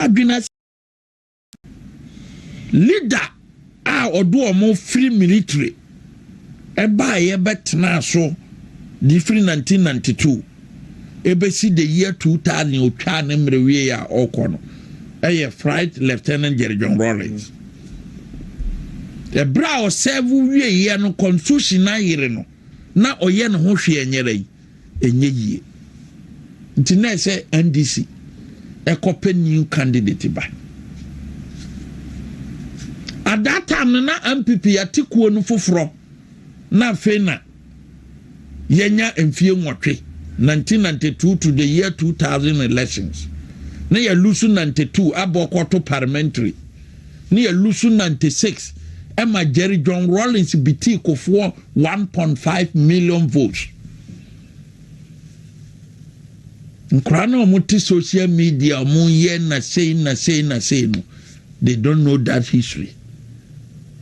Adwene ase. Leader a ɔde wɔn firi military ɛbaeɛ bɛtenaa so de firi 1992 ɛbɛsi the year 2000 otwaa ne mmerɛ wie a ɔrekɔ no ɛyɛ Flight Lieutenant Jerry John Rawlings. Ɛberɛ a ɔsɛvo wieɛ no, constitution no ayere no na ɔyɛ ne ho hwee ɛnyɛrɛ yi ɛnyɛ yie. Nti na ɛsɛ NDC ɛkɔpɛ new candidate ba. At that time no na NPP yɛate kuo no foforɔ na afei na yɛnya mfie 8, 1992 to the year 2000 elections, na yɛ lose 92 abɔ kɔto parliamentary, na yɛ lose 96 ɛma Jerry John Rawlings beat Kufuor 1.5 million votes. Nkwaraa na wɔn te social media wɔn yɛ na sei na sei na sei no, they don't know that history.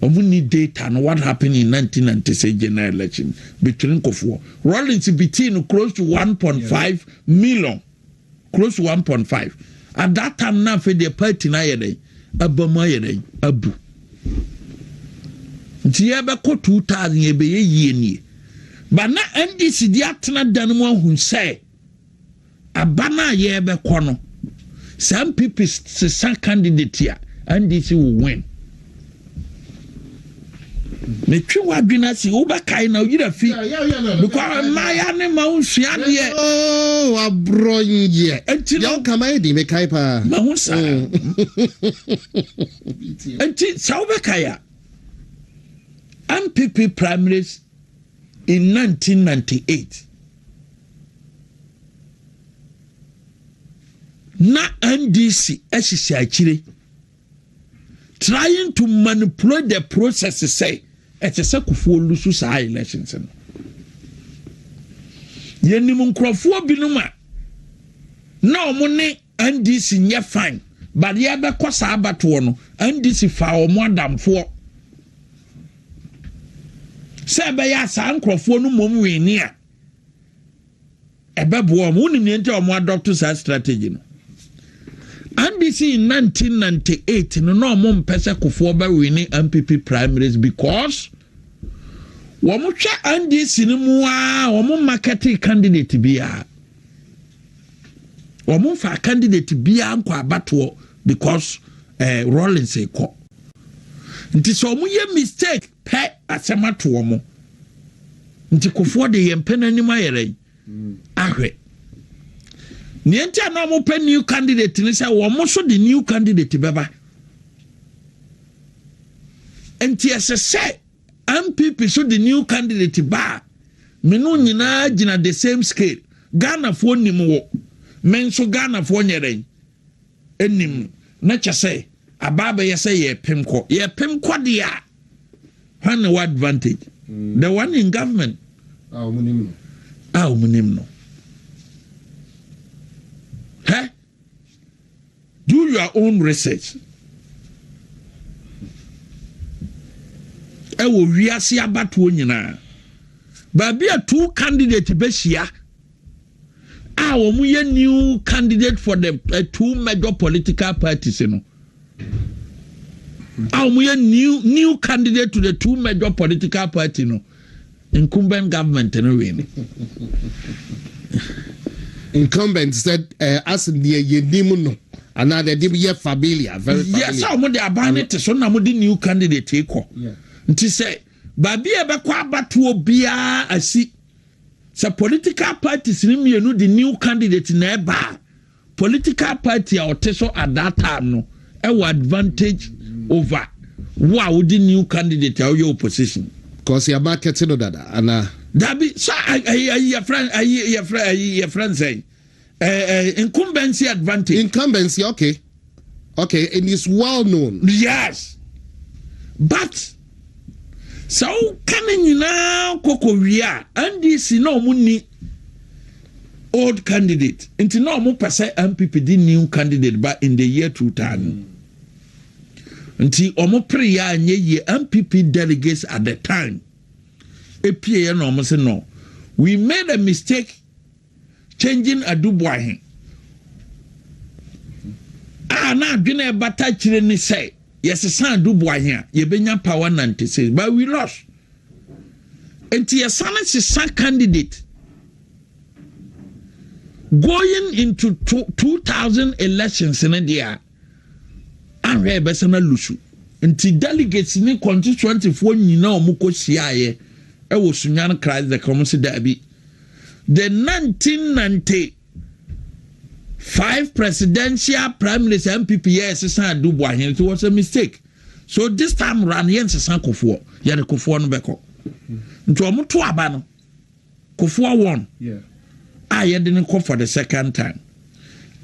Wɔn ni data no, what happened in 1996 general election between Kufuor, Rawlings beat no close to 1.5 million, close to 1.5 at that time. Na afei deɛ party na ayɛ dɛ aba mu ayɛ dɛ abu, nti yɛbɛkɔ 2000 yɛbɛyɛ yie nie ba na NDC de atena dan mu ahu sɛ aba no a yɛbɛkɔ no, saa NPP sesa candidate a, NDC will win. Metwe w'adwene ase, wobɛkae na woyera fi because mmaaya ne ma wo nsua adeɛ. Oh, aborɔ nyɛ. Nti no deɛ woka ma yɛ di mekae paa. Mahu saa. Nti sɛ wobɛkae a, NPP primaries in 1998 na NDC ahyehyɛ akyire trying to manipulate the process sɛ ɛsɛ sɛ Kufuor lose saa elections no. Yɛnim nkurɔfoɔ binom a na wɔn ne NDC nyɛ fine, but yɛbɛkɔ saa abatoɔ no, NDC fa wɔn adamfoɔ sɛ ɛbɛyɛ a saa nkurɔfoɔ no mmom win a ɛbɛboa wɔn. Wonim nea nti a wɔn adopt saa strategy no? NDC in 1998 no, na wɔn mpɛ sɛ Kufuor bɛwin NPP primaries because wɔn hwɛ NDC no mu a wɔn marketing candidate biara, wɔn mfa candidate biara nkɔ abatoɔ because Rawlings kɔ. Nti sɛ wɔn yɛ mistake pɛ, asɛm ato wɔn. Nti Kufuor de yɛn pɛ n'anim ayɛrɛ ahwɛ nea nti a na wɔn pɛ new candidate ni sɛ wɔn nso de new candidate bɛba. Nti ɛsɛ sɛ NPP so de new candidate ba a, menu nyinaa gyina the same scale. Ghanafoɔ nim wɔ me nso, Ghanafoɔ nyɛrɛ anim na kyɛ sɛ aba abɛyɛ sɛ yɛpem kɔ, yɛpem kɔ deɛ a, hwan na wɔ advantage? The one in government. A wɔn nim no. A wɔn nim no. Hɛ, do your own research. Ɛwɔ wiase abatoɔ nyinaa, baabi a two candidate bɛhyia a wɔn yɛ new candidate for the two major political parties no, a wɔn yɛ new candidate to the two major political party no, incumbent government no win. Incumbent sɛ as deɛ yɛnim no anaa deɛ de yɛ familiar, very familiar. Yes, sɛ wɔn de aban ne te so na wɔn de new candidate kɔ. Nti sɛ baabi a ɛbɛkɔ abatoɔ biara asi sɛ political parties ni mmienu de new candidate na ɛba a, political party a ɔte so at that time no ɛwɔ advantage over wo a wode new candidate a woyɛ opposition. Cause yɛ market no dada anaa? Dabi, sɛ ayi ayi yɛfrɛ ayi yɛfrɛ ayi yɛfrɛ nsɛn ɛɛ ɛɛ incumbency advantage. Incumbency, okay, and it's well known. Yes, but sɛ woka ne nyinaa kɔkɔ wie a, NDC na ɔmo ni old candidate, nti na ɔmo pɛ sɛ NPP di new candidate ba in the year 2000. Nti ɔmo pere yɛ a nyɛ yie. NPP delegates at the time epie yɛ na ɔmo sɛ no, we made a mistake changing Adu Boahen. A na adwene a ɛbata akyire ne sɛ yɛsesa Adu Boahe a, yɛbɛnya power 96, but we lost. Nti yɛsane sesa candidate going into 2000 elections no deɛ a, anhwɛ yɛbɛsan alose. Nti delegates ne constituencyfoɔ nyinaa a wɔkɔ hyiaeɛ ɛwɔ Sunyani Christ the King, wɔn si daabi. The 1995 presidential primaries NPP yɛ ɛsesa Adu Boahen, it was a mistake. So this time round yɛn sesa Kufuor, yɛde Kufuor no bɛkɔ. Nti wɔn to aba no, Kufuor won. A yɛde no kɔ for the second time.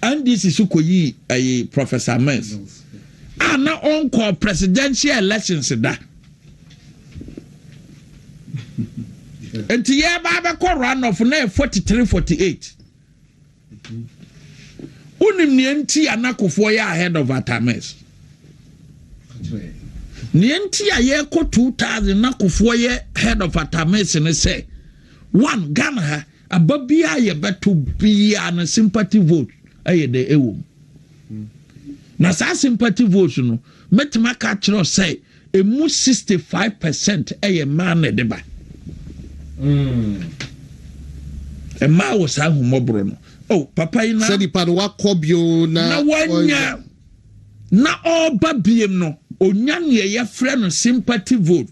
NDC so kɔyi ɛyi Professor Mills a na ɔnkɔ presidential elections da. Nti yɛba abɛkɔ runoff na yɛ 43-48. Wonim nea nti a na Kufuor yɛ ahead of Atta Mills? Nea nti a yɛkɔ 2000 na Kufuor yɛ head of Atta Mills ne sɛ, one, Ghana ha aba biara yɛbɛto biara no, sympathy vote ɛyɛ dɛ ɛwɔ mu. Na saa sympathy vote no, mɛtumi aka kyerɛ sɛ emu 65% ɛyɛ mmaa na ɛde ba. Mmaa wɔ saa ahummɔborɔ no. Oh, papa yi na sɛ nipa no wakɔ bio na na wanya na ɔreba biem no, onya nea yɛfrɛ no sympathy vote.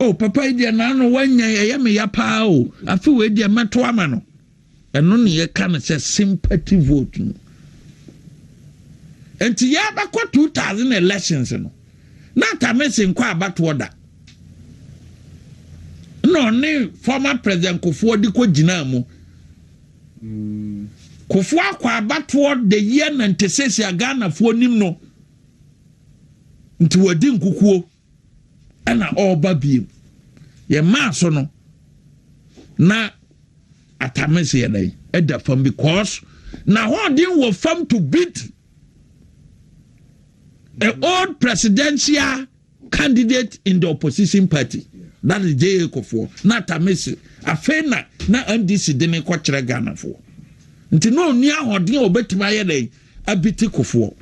Oh, papa yi deɛ, n'ano wanya, ɛyɛ me ya paa o, afi wei deɛ mɛto ama no. Ɛno ne yɛka no sɛ sympathy vote no. Nti yɛbɛkɔ 2000 elections no, na Atta Mills nkɔ abatoɔ da na ɔne former President Kufuor de kɔ gyinaa mu. Kufuor akɔ abatoɔ the year 96 a Ghanafoɔ nim no, nti wɔdi nkukuo ɛna ɔreba biem. Yɛmaa so no na Atta Mills yɛ dɛn ɛda fam because na ahoɔden wɔ fam to beat a old presidential candidate in the opposition party, that is J.A. Kufuor. Na Atta Mills afei na NDC de ne kɔkyerɛ Ghanafoɔ, nti na ɔni ahoɔden a ɔbɛtumi ayɛ dɛn abeat Kufuor.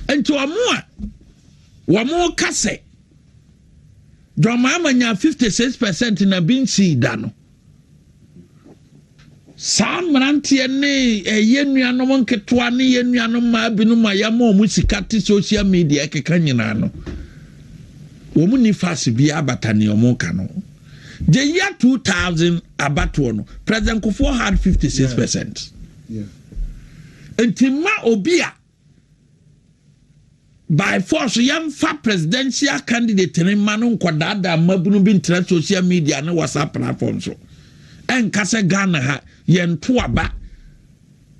Nti ɔmo a wɔn ka sɛ John Mahama nya 56% na bi nsii da no, saa mmeranteɛ ne ɛyɛ nuanom nketewa ne yɛ nuanom mmaa binom a yɛama wɔn sika te social media ɛkeka nyinaa no, wɔn ni fast bi abata nea wɔn ka no. The year 2000 abatoɔ no, President Kufuor had 56%. Nti ma obi a by force yɛmfa presidential candidate ne ma no nkɔdaadaa mmabunu bi ntena social media ne WhatsApp platform so ɛnka sɛ Ghana ha yɛnto aba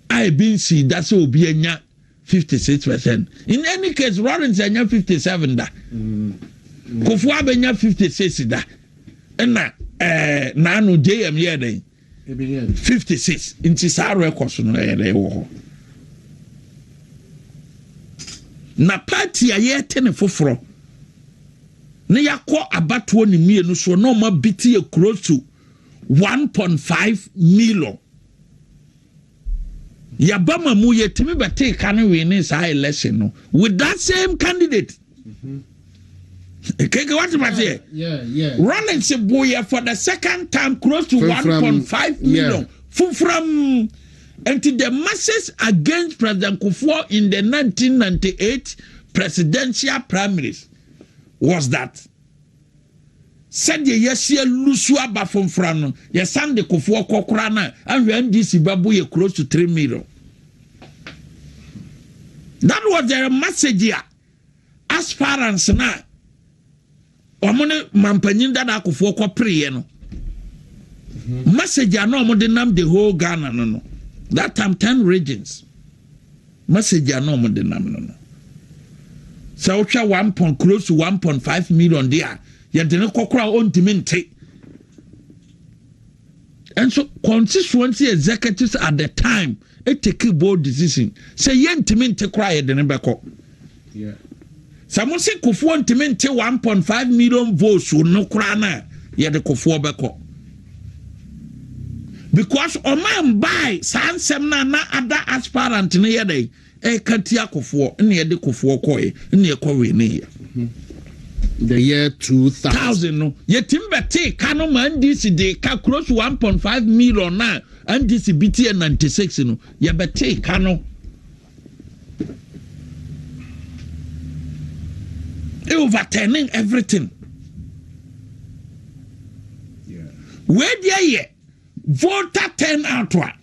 a ebi nsi da sɛ obi anya 56%. In any case, Rawlings anya 57 da, Kufuor abɛnya 56 da, ɛna naano JM yɛ dɛn? 56. Nti saa records no ɛyɛ dɛ wɔ hɔ. Na party a yɛte ne foforɔ na yɛakɔ abatoɔ ne mmienu soɔ na ɔma beat yɛ close to 1.5 million, yaba ma mu yɛtumi bɛtee ka no win saa election no with that same candidate. Keke, what ma seɛ? Rawlings boyɛ for the second time close to 1.5 million fufram. Nti the masses against President Kufuor in the 1998 presidential primaries was that sɛdeɛ yɛsi alose aba fomfra no, yɛsan de Kufuor kɔkora no a, ahwɛ NDC bɛbo yɛ close to 3 million. That was the message a aspirants na wɔn ne mampanyin dada Kufuor kɔpereɛ no, message a na wɔn de nam the whole Ghana no, that time 10 regions, message a na wɔn de nam no, sɛ wohwɛ one point close to 1.5 million de a yɛde ne kɔkora a ɔntumi nte. Nso constituency executives at the time take bold decision sɛ yɛntumi nte koraa, yɛde ne bɛkɔ. Sɛ mo se Kufuor ntumi nte 1.5 million votes no koraa no a, yɛde Kufuor bɛkɔ. Because ɔman bae saa nsɛm no a na ada aspirant no yɛ dɛn ɛka tia Kufuor, ɛna yɛde Kufuor kɔɛ, ɛna yɛkɔ wei ne yɛ. The year 2000. Thousand no, yɛtumi bɛtee ka no ma NDC de ka close to 1.5 million na NDC bi tiɛ 96 no, yɛbɛtee ka no. Overturning everything. Wei deɛ yɛ voter turnout a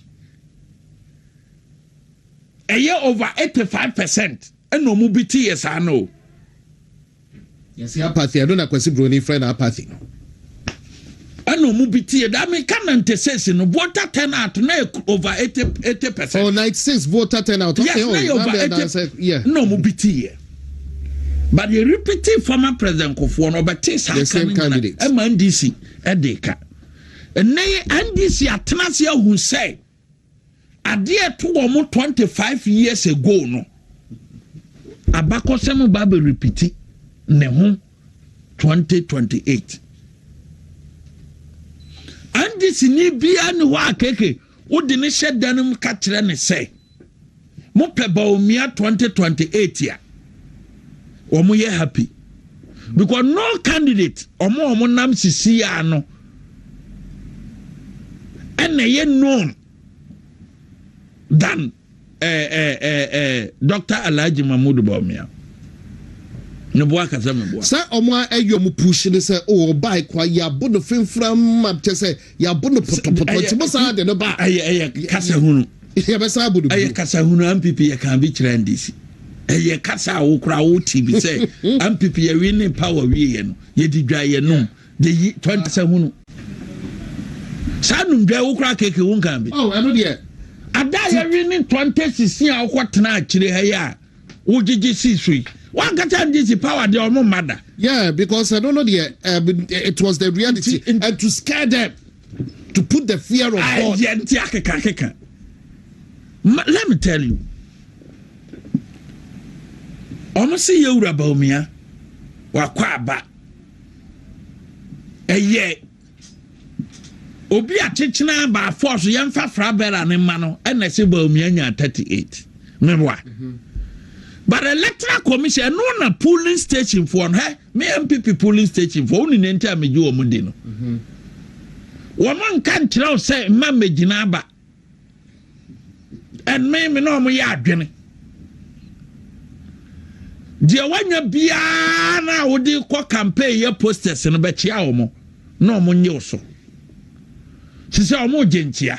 ɛyɛ over 85% ɛna ɔmo bi ti yɛ saa no. Yɛsi apathy, ɛno na Kwasi Broni frɛ no apathy no. Ɛna ɔmo bi ti yɛ da mi ka 96 no, voter turnout na yɛ over 80%. Oh, 96 voter turnout. Yes, okay, na yɛ oh, over 80. Yeah. Na ɔmo bi ti yɛ. But yɛ repeat former President Kufuor no, ɔbɛte saa The ka same no nyina candidate. ɛma NDC ɛde ka. Ɛnɛ yi NDC atena ase ahu sɛ adeɛ to wɔn 25 years ago no, abakɔsɛm ba bɛ repeat ne ho 2028. NDC ni biara ni hɔ a keke wode ne hyɛ dan mu ka kyerɛ ne sɛ mopɛ Bawumia 2028 a, wɔn yɛ happy because no candidate wɔn a wɔn nam sisi ya no ɛna ɛyɛ known than Dr. Alhaji Mahmoud Bawumia. Ne boa kasa mi boa. Sɛ ɔmo a ɛyɛ ɔmo push ne sɛ o ɔbaa ekwa yabo no fimfram ma kyɛ sɛ yabo no pɔtɔpɔtɔ nti mo saa de no ba. Ɛyɛ kasa hunu. Yɛbɛsa abo no bio. Ɛyɛ kasa hunu. NPP yɛ kan bi kyerɛ NDC. Ɛyɛ kasa a wokora wote bi sɛ NPP yɛ wi ne power wie yɛ no yɛdi dwa yɛ nom de yi 20 kasa hunu. Saa numdwa wokora keke wo nkan bi. Oh, ɛno deɛ. Ada yɛ wi ne 2016 a wokɔ tena akyire ha yi a wogyegye si so yi, wankasa NDC power deɛ ɔmo mma da. Yeah, because ɛno no deɛ it was the reality and to scare them, to put the fear of God. Ayɛ nti akeka akeka. Let me tell you, ɔmo si yɛwura Bawumia wakɔ aba, ɛyɛ obi a kyekyena ba force yɛmfa frabera ne ma no, ɛna ɛsɛ Bawumia nya 38 meboa. But Electoral Commission ɛno na polling station foɔ no hɛ me NPP polling station foɔ wone ne nti a megye wɔn di no, wɔn nka nkyerɛ wo sɛ mma mmɛgyina aba ɛnme me na wɔn yɛ adwene deɛ wanya biara na wode kɔ campaign yɛ posters no bɛkyia wɔn na wɔn nye wo so sisɛ wɔn gye nkyia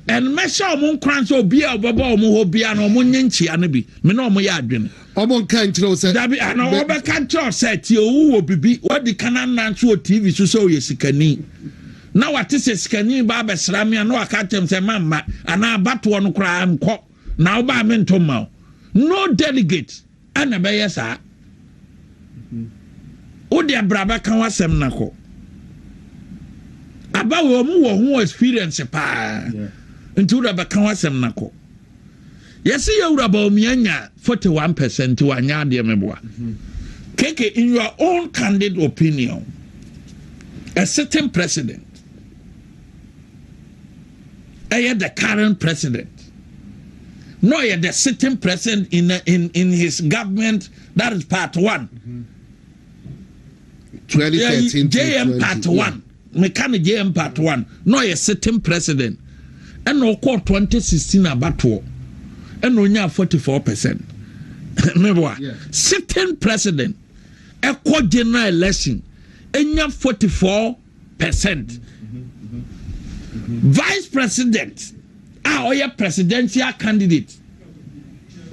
ɛnmɛhyɛ wɔn nkran sɛ obi a ɔbɛbɔ wɔn hɔ biara na wɔn nye nkyia no bi me na wɔn yɛ adwene. Ɔmo nka nkyerɛ wo sɛ. Dabi ana ɔbɛka nkyerɛ wo sɛ tie owu wɔ bibi wadi kan anan so wɔ TV so sɛ ɔyɛ sikani na wate sɛ sikani ba abɛsra me a na waka kyerɛ me sɛ mamma anaa abatoɔ no koraa nkɔ na wobaa me nto ma wo. No delegate ɛna bɛyɛ saa. Wode abra bɛka w'asɛm na kɔ aba wɔ ɔmo wɔ ho experience paa nti wode bɛka w'asɛm na kɔ. Yɛsi yɛwura Bawumia nya 41% wanyɛ adeɛ meboa. Keke, in your own candid opinion, a sitting president, ɛyɛ the current president, no ɛyɛ the sitting president in his government, that is part one. 2013 to JM part 20, 1. Meka no JM part 1 na ɔyɛ sitting president ɛna ɔkɔɔ 2016 abatoɔ ɛna ɔnyaa 44% meboa. Sitting president ɛkɔ general election ɛnya 44%, vice president a ɔyɛ presidential candidate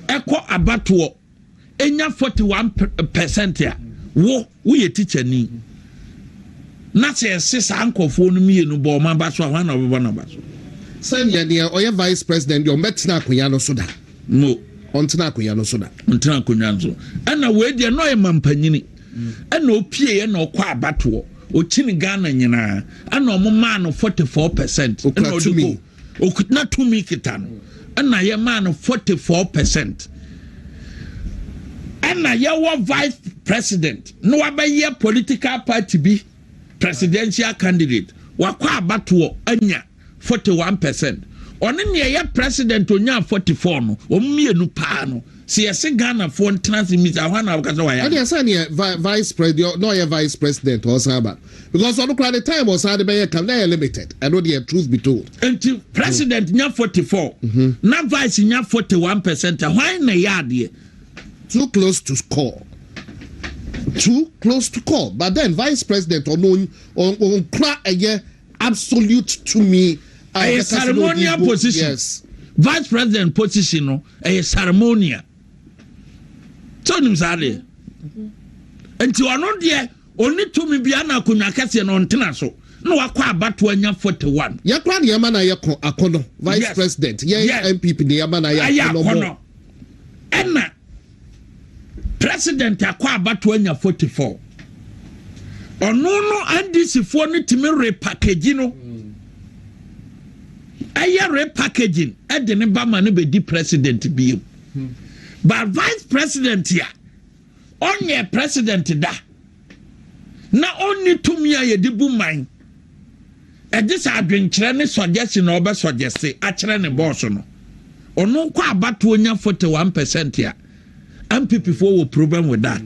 ɛkɔ abatoɔ ɛnya 41% a wo woyɛ teacher ni na sɛ ɛse saa nkɔfoɔ no mmienu bɔ ɔmo aba so a, hwan na ɔbɛbɔ n'aba so? Sɛnea deɛ ɔyɛ vice president deɛ ɔmbɛtena akonnwa no so da. Mo ɔntena akonnwa no so da. Ntena akonnwa no so ɛna wei deɛ na ɔyɛ mampanyini ɛna opie ɛna ɔkɔ abatoɔ ɔkyini Ghana nyinaa ɛna ɔmo maa no 44% ɛna Okura ɔde tumi. kɔ na tumi kita no ɛna yɛ maa no 44% ɛna yɛwɔ vice president na wabɛyɛ political party bi presidential candidate wakɔ abatoɔ anya. 41%, ɔne nea ɛyɛ president onyaa 44 no, wɔn mmienu paa no, sɛ yɛse Ghanafoɔ ntena ase mmisa, hwan na wobɛka sɛ wayɛ Ɛne adeɛ? Ɛsɛ neɛ vice president na ɔyɛ vice president, ɔsan ba because ɔno koraa the time ɔsan de bɛyɛ kam na ɛyɛ limited. Ɛno deɛ, truth be told. Nti president nya 44 na vice nya 41% a, hwan na ɛyɛ adeɛ? Too close to call, too close to call. But then vice president, ɔno ɔnkura ɛyɛ absolute tumi a Ɛyɛ ɔbɛka sɛ na ɔde ceremonial position. Vice president position no ɛyɛ ceremonial. Sɛ onim saa deɛ, nti ɔno deɛ ɔni tumi bia na akonnwa kɛseɛ no ɔntena so na wakɔ abatoɔ anya 41. Yɛkora nneɛma na yɛ kɔ akɔnɔ vice president yɛn NPP nneɛma na yɛ ayɛ akɔnɔ akɔnɔ mɔ. Ɛna president akɔ abatoɔ anya 44, ɔno no NDC foɔ no tumi repackage no, ɛyɛ repackaging ɛde ne ba ma no bɛdi president biem. But vice president a ɔnyɛ president da na ɔnni tumi a yɛde bu man, ɛgye sɛ adwenkyerɛ ne suggestion na ɔbɛ suggest akyerɛ ne boss no, ɔno kɔ abatoɔ nya 41% a, NPP foɔ wɔ problem with that.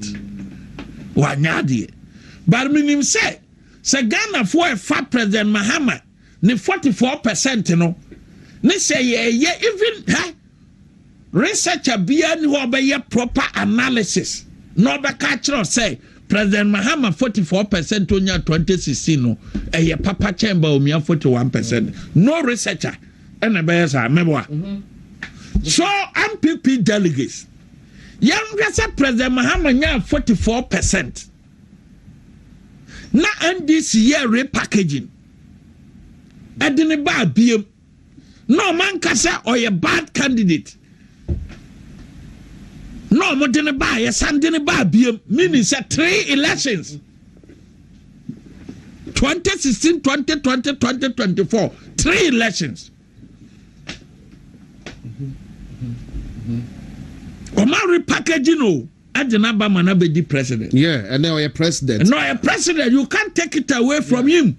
Wanya adeɛ, but menim sɛ Ghanafoɔ ɛfa President Mahama ne 44% no ne sɛ yɛyɛ even ha researcher biara ni hɔ ɔbɛyɛ proper analysis na ɔbɛka kyerɛ sɛ President Mahama 44% onya 2016 no ɛyɛ papa kyɛn Bawumia 41%. No researcher ɛna ɛbɛyɛ saa mɛboa. So NPP delegates, yɛnhwɛ sɛ President Mahama nya 44% na NDC yɛ repackaging ɛde ne baa biem na ɔma nka sɛ ɔyɛ bad candidate na ɔmo de ne baa, yɛsan de ne baa biem, meaning sɛ three elections, 2016, 2020, 2024, three elections, ɔma repackaging o, ɛde n'aba ma n'abɛdi president. Yeah, ɛnɛ ɔyɛ president. No, a president, you can't take it away from him.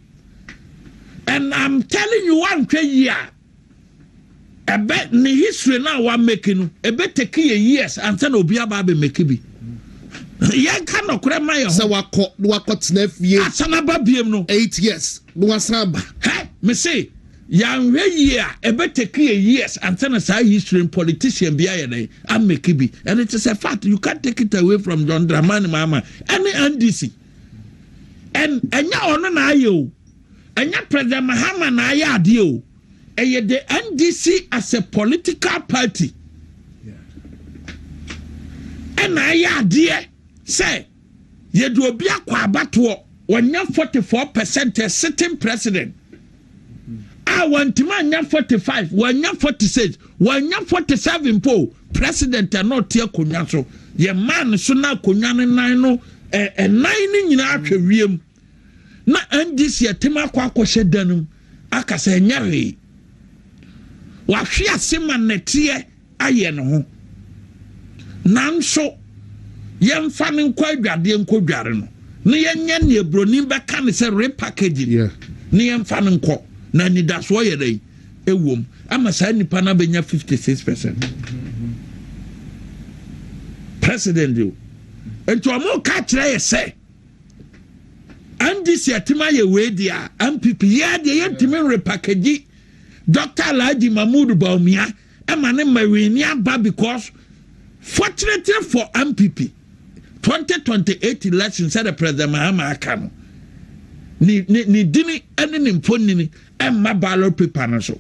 And I'm telling you, one year, ɛbɛ ne history na wa make no, ɛbɛ take yɛ years ansa na obi aba abɛ make bi. Yɛn ka nɔkorɛ ma yɛ Sɛ ho. Wakɔ na wakɔ tena fie. Asan aba biem no. 8 years na wasan ba. Hɛ, me se yɛanhwɛ yie a, ɛbɛ take yɛ years ansa na saa history politician bi ayɛ dɛ amake bi. And it is a fact, you can't take it away from John Dramani Mahama ɛne NDC. And ɛnyɛ ɔno na ayɛ o, ɛnyɛ President Mahama na ayɛ adeɛ o, ɛyɛ the NDC as a political party ɛna ayɛ adeɛ sɛ yɛde obi akɔ abatoɔ, wɔnya 44%, a sitting president a wɔntumi anya 45, wɔanya 46, wɔanya 47 po, president a na ɔte akonnwa so, yɛ maa no so na akonnwa no nan no ɛnan no nyinaa ahwɛ wiem na NDC ɛtɛm akɔ akɔhyɛ dan mu aka sɛ ɛnyɛ hwee, wahwe ase ma nnɛteɛ ayɛ ne ho, nanso yɛmfa no nkɔ adwadeɛ nkɔ dware no na yɛnyɛ nea buroni bɛka ne sɛ repackaging na yɛmfa no nkɔ na anidasoɔ yɛ dɛ ɛwom ama saa nipa no abɛnya 56% president o. Nti ɔmo ka kyerɛ yɛ sɛ NDC atim ayɛ wei deɛ a, NPP yɛ deɛ yɛntumi repackage Dr Alhaji Mahmood Bawumia ɛma ne mawini aba, because fortunately for NPP, 2028 election, sɛdeɛ President Mahama aka no, ne dini ne ne mfonini ɛmma ballot paper no so.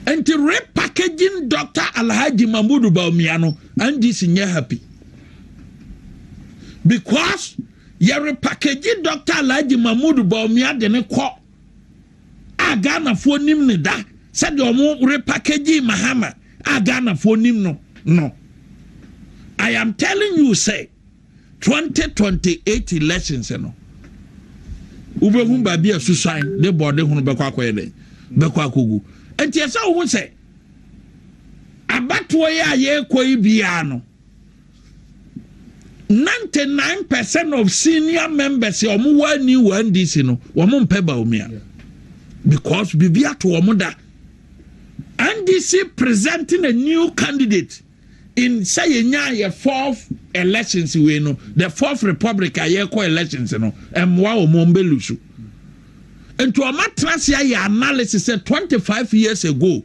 Nti repackaging Dr Alhaji Mahmood Bawumia no, NDC nyɛ happy because yɛ repackaging Dr Alhaji Mahmood Bawumia de ne kɔ a Ghanafoɔ nim ne da sɛdeɛ ɔmo repackaging Mahama a Ghanafoɔ nim no. I am telling you say 2028 elections no, wobɛhu baabi a susan de bɔɔde ho no bɛkɔ akɔyɛ dɛ bɛkɔ akɔgu. Nti ɛsɛ wohu sɛ abatoɔ yi a yɛrekɔ yi biara no, 99% of senior members a wɔn wɔ ani wɔ NDC no, wɔn mpɛ Bawumia. Because biribi ato wɔn da. NDC presenting a new candidate in sɛ yɛnya yɛ fourth elections wei no, the fourth republic a yɛkɔ elections no, ɛmmoa wɔn, wɔn bɛ lose. Nti wɔn atena ase ayɛ analysis sɛ 25 years ago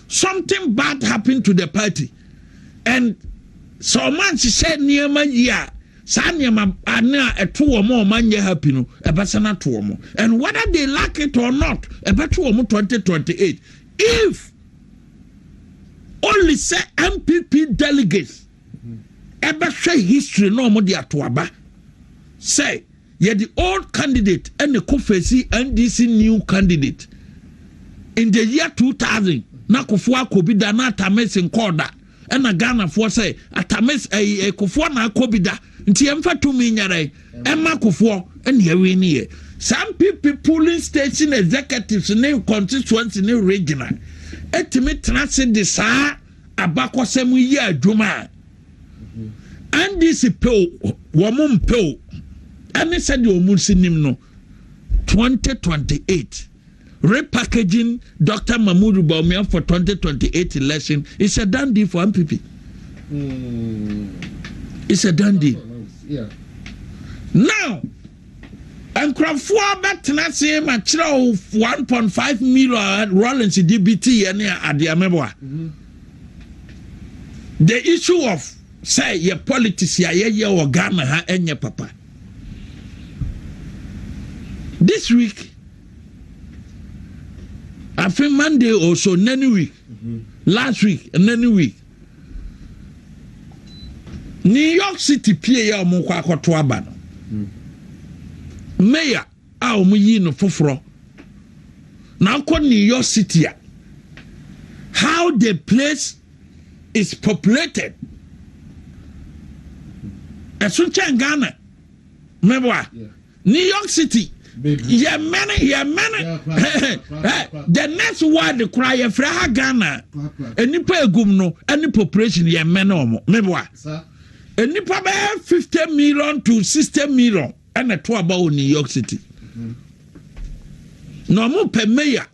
something bad happened to the party, and sɛ wɔn anhyehyɛ nneɛma yie a, saa nneɛma ane a ɛto wɔn a wɔn anyɛ happy no, ɛbɛsan ato wɔn, and whether they like it or not, ɛbɛto wɔn 2028 if only sɛ NPP delegates ɛbɛhwɛ history na wɔn de ato aba sɛ yɛde old candidate ɛna kɔ face NDC new candidate in the year 2000 na Kufuor akɔ bi da na Atta Mills nkɔɔ da, ɛna Ghanafoɔ sɛ Atta Mills ɛyi Kufuor na akɔ bi da, nti yɛmfa tumi nyɛrɛ ɛma Kufuor ɛna ɛwi ne yɛ. Saa NPP polling station executives ne constituency ne regional ɛtumi tena ase de saa abakɔsɛm yi adwuma a, NDC pew wɔn mpew ɛne sɛdeɛ wɔn si nim no, 2028 repackaging Dr. Mahmoud Bawumia for 2028 election is a done deal for NPP. It's a done deal. Now, nkurɔfoɔ bɛtena ase ma kyerɛ wo 1.5 million Rawlings de bi ti yɛ ne adeɛ mɛboa. The issue of sɛ yɛ politics a yɛyɛ wɔ Ghana ha ɛnyɛ papa. This week, I think Monday or so, nani week, last week, nani week, New York City pie yɛ ɔmo kɔ akɔto aba no. Mayor a ɔmo yi no foforɔ na akɔ New York City a, how the place is populated ɛso nkyɛn Ghana mɛboa. New York City yɛ mɛne yɛ mɛne the next word kora yɛfrɛ ha Ghana nipa egum no ɛne population yɛ mɛne ɔmo mɛboa. Nipa bɛyɛ 50 million to 60 million ɛna ɛto aba wɔ New York City na ɔmo pɛ mayor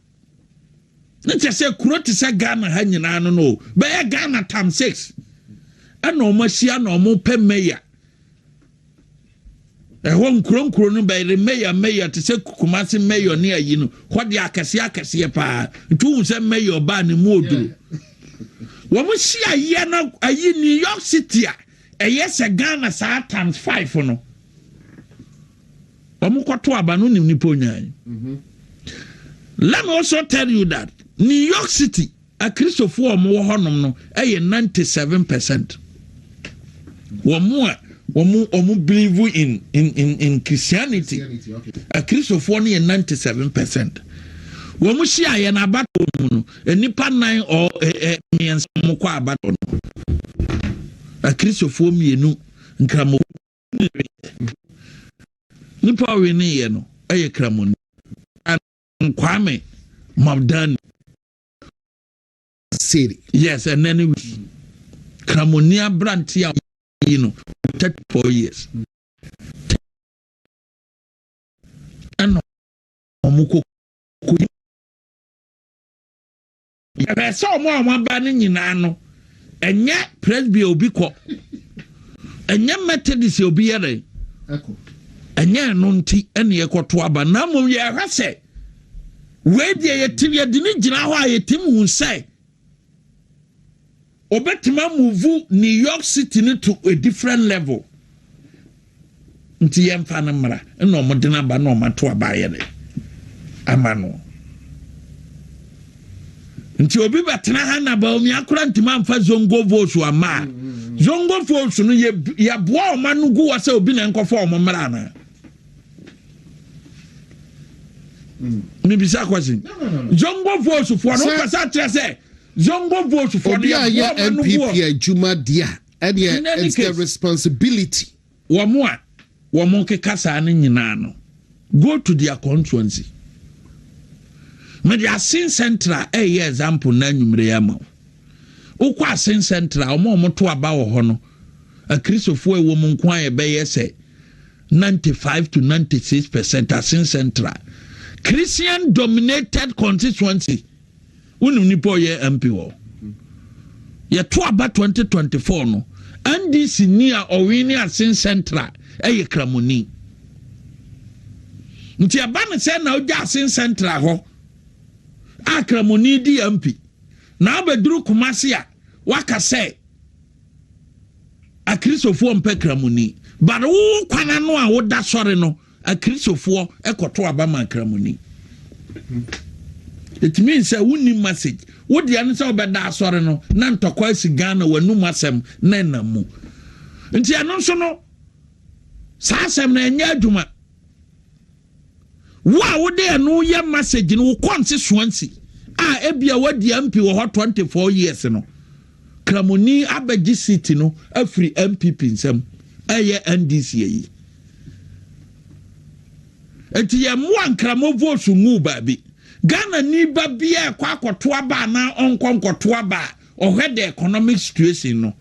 ne kyɛ sɛ kuro te sɛ Ghana ha nyinaa no bɛyɛ Ghana times six ɛna ɔmo ahyia na ɔmo pɛ mayor. Ɛhɔ nkuro nkuro no bɛyɛ mayor mayor te sɛ Kumasi mayor ne ayi no hɔ de akɛseɛ akɛseɛ paa, nti wohu sɛ mayor baa ne mu oduro. Wɔn hyia yɛ no ayi New York City a ɛyɛ sɛ Ghana saa times five no, wɔn kɔto aba no nim nipa onyaa. Let me also tell you that New York City akristofoɔ a wɔwɔ hɔnom no ɛyɛ 97%. Wɔn a wɔn believe in Christianity, akristofoɔ no yɛ 97%. Wɔn hyia yɛ n'abatoɔ mu no, nipa nan ɔ ɛ ɛ mmiɛnsa wɔn kɔ abatoɔ no, akristofoɔ mmienu, nkramo nipa a ɔwe ne yɛ no ɛyɛ kramoni Kwame Mamdani. City. Yes, ɛnɛ ne kramoni aberante a yi no 34 years ɛna ɔmo kɔ kɔ ɛfɛ sɛ ɔmo a ɔmo aba no nyinaa no, ɛnyɛ Presby obi kɔ, ɛnyɛ Methodist obi yɛ dɛ, ɛnyɛ ɛno nti ɛna yɛkɔto aba, na mmom yɛhwɛ sɛ wei deɛ yɛtim yɛde ne gyina hɔ a yɛtim hu sɛ obɛtumi amove New York City no to a different level, nti yɛmfa no mmara ɛna ɔmo de n'aba na ɔmo ato aba ayɛ dɛ ama no. Nti obi bɛtena ha na Bawumia kora ntumi amfa Zongo votes ama a, Zongo votes no yɛ yɛboa ɔma no gu hɔ sɛ obi na nkɔfa ɔmo mmara ana? Mibisa question. Zongo votes foɔ no, wopɛ sɛ akyerɛ sɛ Zongo votes foɔ no obi a yɛboa yɛ ɔma no gu NPP hɔ adwuma deɛ a ɛdeɛ In any it's the case. responsibility. Wɔn a wɔn keka saa no nyinaa no, go to their constituency. Mede Assin Central ɛyɛ example na anwummerɛ yi ama wo. Wokɔ Assin Central, wɔn a wɔto aba wɔ hɔ no, akristofoɔ a ɛwɔ mu nko a yɛbɛyɛ sɛ 95 to 96%. Assin Central Christian dominated constituency. Wonim nipa ɔyɛ MP wɔ. Yɛto aba 2024 no, NDC ni a ɔwe ne Asen Central ɛyɛ Kramoni. Nti ɛba ne sɛ na ɔgya Asen Central hɔ a Kramoni di MP. Na abɛduru Kumasi a waka sɛ Akristofoɔ mpɛ Kramoni. But wo kwan ano a woda sɔre no, Akristofoɔ kɔto aba ma Kramoni. It means sɛ wonni message. Wo deɛ no sɛ wobɛda asɔre no na ntɔkwa asi Ghana w'anum asɛm na ɛnam mu. Nti ɛno nso no, saa asɛm no ɛnyɛ adwuma. Wo a wode ɛno yɛ message no, wo kɔnse Swansea a ebia wadi MP wɔ hɔ 24 years no, Kramoni abɛgye seat no afiri NPP nsam, ɛyɛ NDC ayi. Nti yɛ mmoa Nkramo votes ngu baabi. Ghana ni ba biara ɛkɔ akɔto aba anaa ɔnkɔ nkɔto aba a, ɔhwɛ the economic situation no.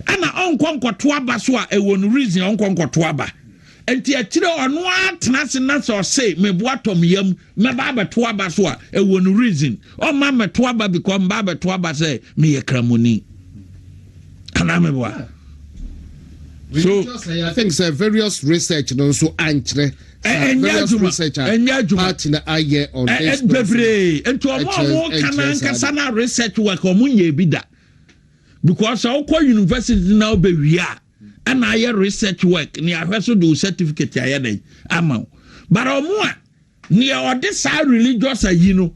Ɛna ɔnkɔ nkɔto aba so a ɛwɔ no reason ɔnkɔ nkɔto aba. Nti akyire ɔno ara tena ase na sɛ ɔse meboa tɔm yam mɛba abɛto aba so a ɛwɔ no reason. Ɔma mɛto aba because mba abɛto aba sɛ meyɛ Kramoni. Anaa meboa. So I think sɛ various research no nso ankyerɛ ɛnyɛ adwuma, ɛnyɛ adwuma. Party na ayɛ on this bebree. Nti ɔmo a ɔmo ka na ankasa na research work ɔmo nyɛ bi da, because sɛ ɔkɔ university na ɔbɛwie a ɛna ayɛ research work ne ahwɛ so de o certificate ayɛ dɛ ama wo. But ɔmo a nea ɔde saa religious ayi no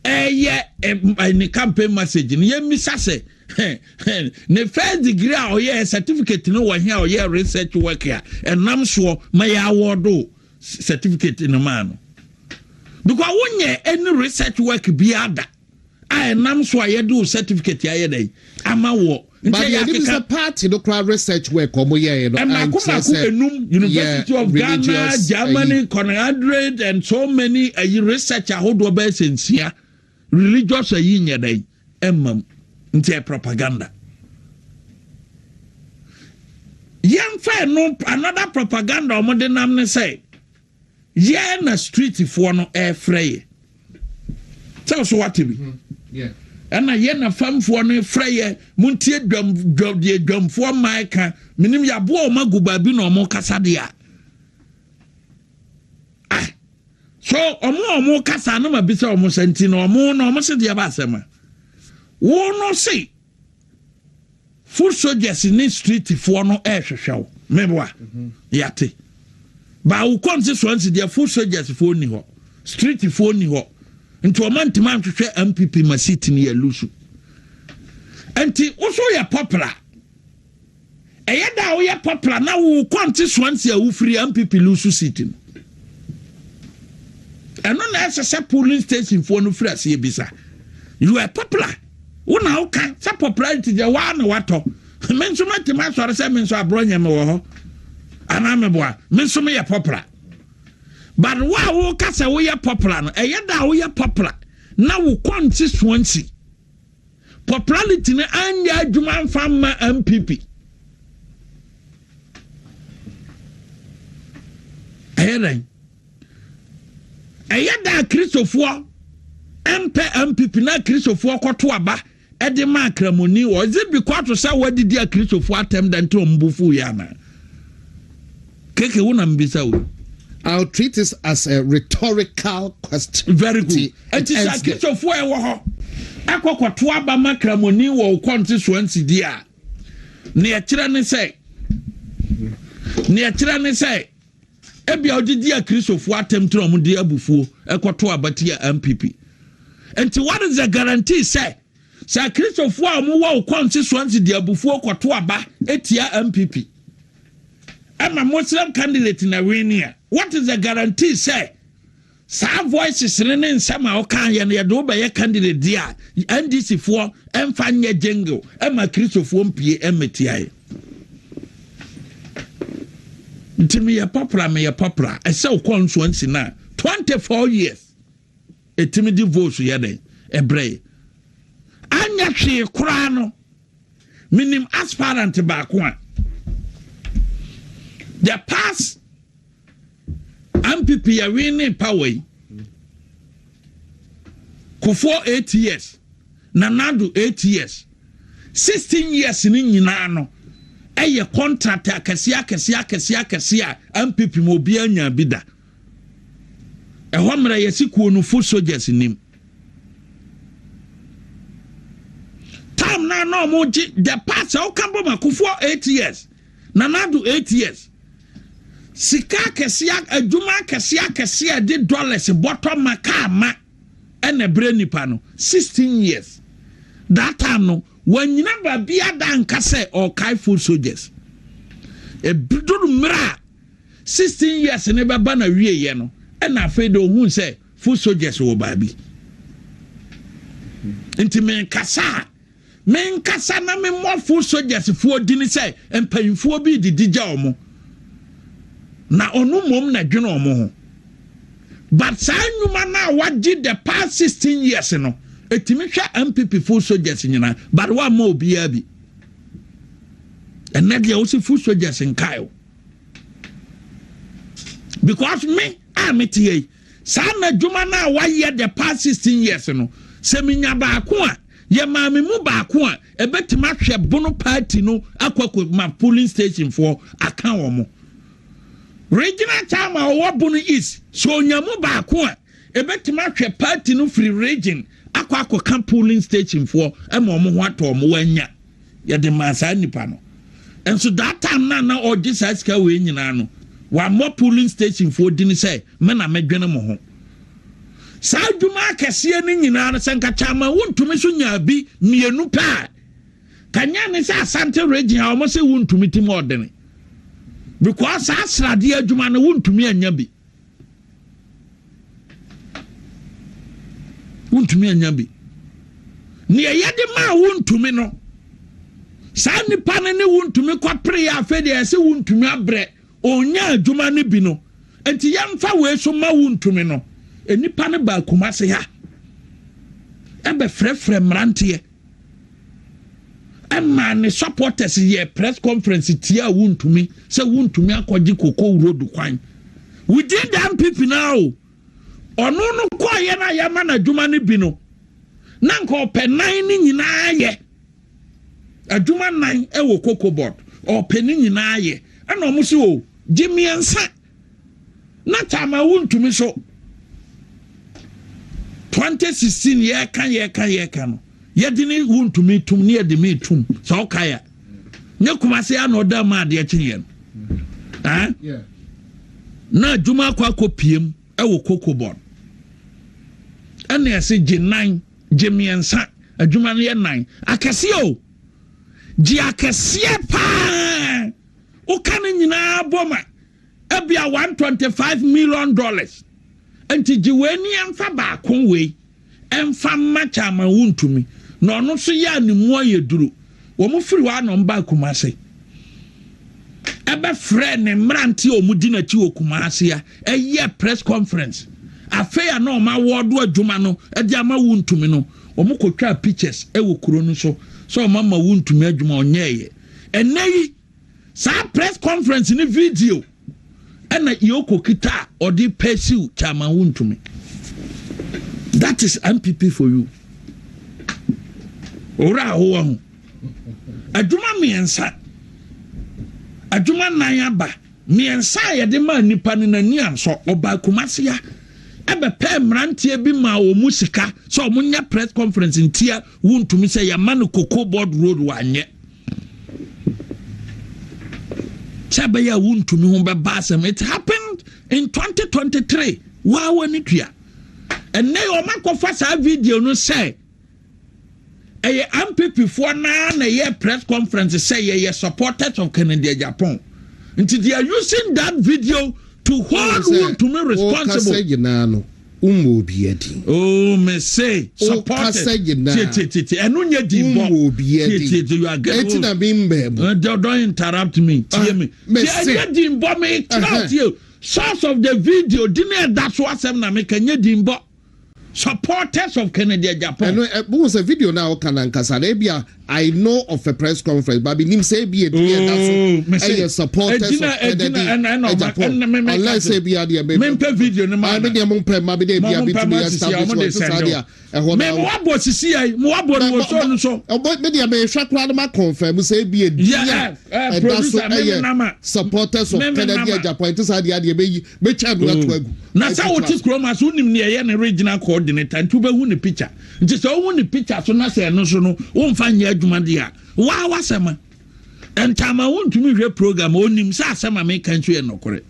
ɛyɛ ne campaign message no, yɛmmisa sɛ ne first degree a ɔyɛ certificate no wɔ he a ɔyɛ research work a ɛnam soɔ ma yɛ awɔdo certificate no maa no, because wonyɛ any research work biara da a ɛnam so a yɛde o certificate ayɛ dɛ ama wɔ. But yɛ de sɛ party no kora research work ɔmo yɛ no. Ɛmako mako enum, University of Ghana, Germany, Conradred and so many ayi research ahodoɔ bɛyɛ sɛ 6, religious ayi nyɛ dɛ ɛmam. Nti ɛ propaganda. Yɛmfa no another propaganda ɔmo de nam ne sɛ yɛn na streetfoɔ no ɛɛfrɛ yɛ sɛ ɔso wate bi. Ɛna yɛn na famfoɔ no frɛ yɛ, montie dwam dwam deɛ dwamfoɔ mmaa ka. Menim yɛaboa ɔmo agu baabi na ɔmo kasa deɛ a, ah, so ɔmo a ɔmo kasa no ma bisa ɔmo sɛ nti na ɔmo na ɔmo se deɛ ba asɛm a wo no se foot soldiers ne streetfoɔ no ɛrehwehwɛ wo, meboa yɛate baawo kɔn se Swansea deɛ, foot soldiers foɔ ni hɔ, streetfoɔ ni hɔ, nti ɔma ntoma nhwehwɛ NPP ma seat no yɛ lose. Nti woso yɛ popular, ɛyɛ da a woyɛ popular na wo kɔnte Swansea a wofiri NPP lose seat no, ɛno na ɛsɛ sɛ polling station foɔ no firi aseɛ bisa. You are popular, wo na woka sɛ popularity deɛ waa na watɔ. Me nso mɛtumi asɔre sɛ me nso aborɔ nyɛ me wɔ hɔ anaa meboa, me nso meyɛ popular. But wo a woka sɛ woyɛ popular no, ɛyɛ da a woyɛ popular na wo kɔnte Swansea popularity no anyɛ adwuma mfa mma NPP, ɛyɛ dɛn? Ɛyɛ da a Kristofoɔ mpɛ NPP na Kristofoɔ kɔto aba ɛde ma Akramoni wɔ, is it because sɛ wɔadidi Akristofoɔ atɛm da nti ɔmo bo fu yɛ anaa keke wo na mbisa wo? I'll treat this as a rhetorical question. Very good. Nti sɛ Akristofoɔ ɛwɔ hɔ ɛkɔ kɔto aba ma Kramoni wɔ kɔnte Swansea di a, neɛ kyerɛ ne sɛ ebia ɔdidi Akristofoɔ atɛm tena ɔmo de abufuo ɛkɔto aba tia NPP. Nti what is the guarantee sɛ Akristofoɔ a ɔmo wɔ kɔnte Swansea de abufuo kɔto aba etia NPP ɛma Muslim candidate na win a, what is the guarantee sɛ saa voices ne ne nsɛm a ɔka yɛ no yɛde wobɛyɛ candidate di a NDC foɔ ɛmfa nyɛ jingle ɛma Kristofoɔ mpie ɛmmɛtia yɛ? Nti meyɛ popular, meyɛ popular, ɛsɛ wokɔ nsoansi no a 24 years ɛtumi de votes yɛ dɛn ɛbrɛ yɛ anyɛ hwee koraa no. Menim aspirant baako a the past. NPP yɛ winning power yi. Kufuor 8 years, Nana Addo 8 years, 16 years ni nyinaa no ɛyɛ contract akɛseɛ akɛseɛ akɛseɛ akɛseɛ a NPP mu obiara nya bi da. Ɛhɔ mmerɛ yɛsi kuo no foot soldiers nim. Time na na ɔmo gye the past sɛ ɔka bɔ ma Kufuor 8 years, Nana Addo 8 years, sika akɛseɛ, adwuma akɛseɛ akɛseɛ a ɛde dollars bɔtɔ ma kaa ma ɛna ɛbrɛ nipa no 16 years. That time no wɔnyina baabi ada nka sɛ ɔkae foot soldiers. Ebiduru mmerɛ a 16 years ne bɛba na wieɛ no, ɛna afei de ohun sɛ foot soldiers wɔ baabi. Nti menkasa a menkasa na memmɔ foot soldiers foɔ di ne sɛ mpanyinfoɔ bi didi gya wɔn na ɔno mmom na dwene wɔn ho, but saa nnwuma no a wagye the past 16 years no, etumi hwɛ NPP foot soldiers nyinaa, but wamma obiara bi. Ɛnɛ deɛ wosi foot soldiers nkae o, because me a mete yi, saa na adwuma no a wayɛ the past 16 years no, sɛ menya baako a yɛ maame mu baako a ɛbɛtumi ahwɛ Bono party no akɔ akɔ ma polling station foɔ aka wɔn regional chairman a ɔwɔ Bono East, so onyamu baako a ɛbɛtumi ahwɛ party no firi region akɔ akɔka polling station foɔ ɛma wɔn ho atɔ wɔn, wanya yɛde maa saa nipa no. Nso that time na na ɔgye saa sika wei nyinaa no, wammɔ polling station foɔ di ne sɛ me na medwene mo ho. Saa adwuma akɛseɛ no nyinaa no, sɛ nka Chairman Wontumi so nyaa bi mmienu pɛ a, kanya ne sɛ Asante Region a wɔn sɛ Wontumi ti mu ɔdene, because saa sradeɛ adwuma no Wontumi anya bi, Wontumi anya bi. Nea yɛde maa Wontumi no, saa nipa no ne Wontumi kɔpere yɛ. Afei deɛ ɛsɛ Wontumi abrɛ onya adwuma no bi no, nti yɛmfa wei so ma Wontumi no. Nipa no baa Kumase ha ɛbɛfrɛfrɛ mmeranteɛ ɛmaa ne supporters yɛ press conference tia Wontumi sɛ Wontumi akɔgye Cocoa Road kwan within the NPP now o. Ɔno no kɔɔyɛ no a yɛama no adwuma no bi no, na nka ɔpɛ nan no nyinaa yɛ adwuma nan wɔ Cocoa Board, ɔpɛ ne nyinaa yɛ, ɛna ɔmo sɛ o gye mmiɛnsa na Chairman Wontumi so 2016 yɛka yɛka yɛka no, yɛde ne Wontumi tum ne yɛde me tum sɛ ɔkae a nyɛ Kumase a na ɔda ma adeɛ kyeeɛ no. Ah? Na adwuma akɔ akɔ piem ɛwɔ Cocoa Board, ɛna ɛsɛ gye nan, gye mmiɛnsa. Adwuma no yɛ nan akɛseɛ o, gye akɛseɛ paa. Woka no nyinaa bɔ ma ebia $125 million, nti gye wei ni ɛmfa baako wei ɛmfa mma Chairman Wontumi. Na ɔno nso yɛ a ne mu ayɛ duru. Wɔn firi hɔ a na ɔmo ba Kumase ɛbɛfrɛ ne mmerante a wɔn di n'akyi wɔ Kumase a ɛyɛ press conference. Afei a na wɔn awɔɔdo adwuma no ɛde ama Wontumi no, wɔn kɔtwa pictures ɛwɔ kuro no so sɛ wɔn ama Wontumi adwuma. Ɔnyɛɛyɛ. Ɛnɛ yi saa press conference ne video ɛna yoko kita a ɔde pursue Chairman Wontumi. That is NPP for you. Owura ahowa ho adwuma mmiɛnsa, adwuma nan aba mmiɛnsa a yɛde maa nipa no n'ani ansɔ. Ɔbaa Kumase a ɛbɛpɛ mmeranteɛ bi maa wɔn mu sika sɛ wɔn nyɛ press conference ntia Wontumi sɛ yɛama no Cocoa Board road, wanyɛ sɛ ɛbɛyɛ a Wontumi ho bɛba asɛm. It happened in 2023. Waa w'ani tua. Ɛnɛ yi wɔn akɔfa saa video no sɛ ɛyɛ NPP foɔ naa na ɛyɛ press conference sɛ yɛyɛ supporters of Kennedy Agyapong, nti they are using that video to hold Wontumi responsible. Wokasa nyinaa no, wmmɔ obi adi. Oh, me say supporters. Wokasa nyinaa. Tie, tie, tie, ɛno nyɛ di bɔ. Wmmɔ obi adi. Tie, tie, you are getting. Eti na mi mbɛ mu. Don't interrupt me. Tie me. Me tie se. Ɛnyɛ di bɔ me kyerɛ. Tie, source of the video di ne ɛda so asɛm na me ka nyɛ di bɔ. Supporters of Kennedy Agyapong. Ɛno ɛ bohu sɛ video no a woka no ankasa no, ebia I know of a press conference, but menim sɛ ebia edin a ɛda so ɛyɛ supporters of Kennedy Agyapong. Unless ebia deɛ me mempɛ video no ma na. Me deɛ mompɛ mma me deɛ ebia metumi establish wɔ ɛte saa deɛ ɛhɔ na. Me mo abɔ sisi yɛ mo abɔ no wɔ show no so. Ɛbɔ me deɛ mehwɛ koraa no ma confirm sɛ ebia edin a ɛda so ɛyɛ supporters of Kennedy Agyapong ɛte saa deɛ adeɛ bɛyi bɛtwa no ato agu. Na sɛ wote kurom ase wonim nea ɛyɛ ne regional coordinator nti wobɛhu ne picture. Nti sɛ wohu ne picture so na sɛ ɛno so no womfa nyɛ adwuma deɛ a, waa w'asɛm a. Ntaama wontumi nhwɛ program onim sɛ asɛm a meka nso yɛ nɔkorɛ.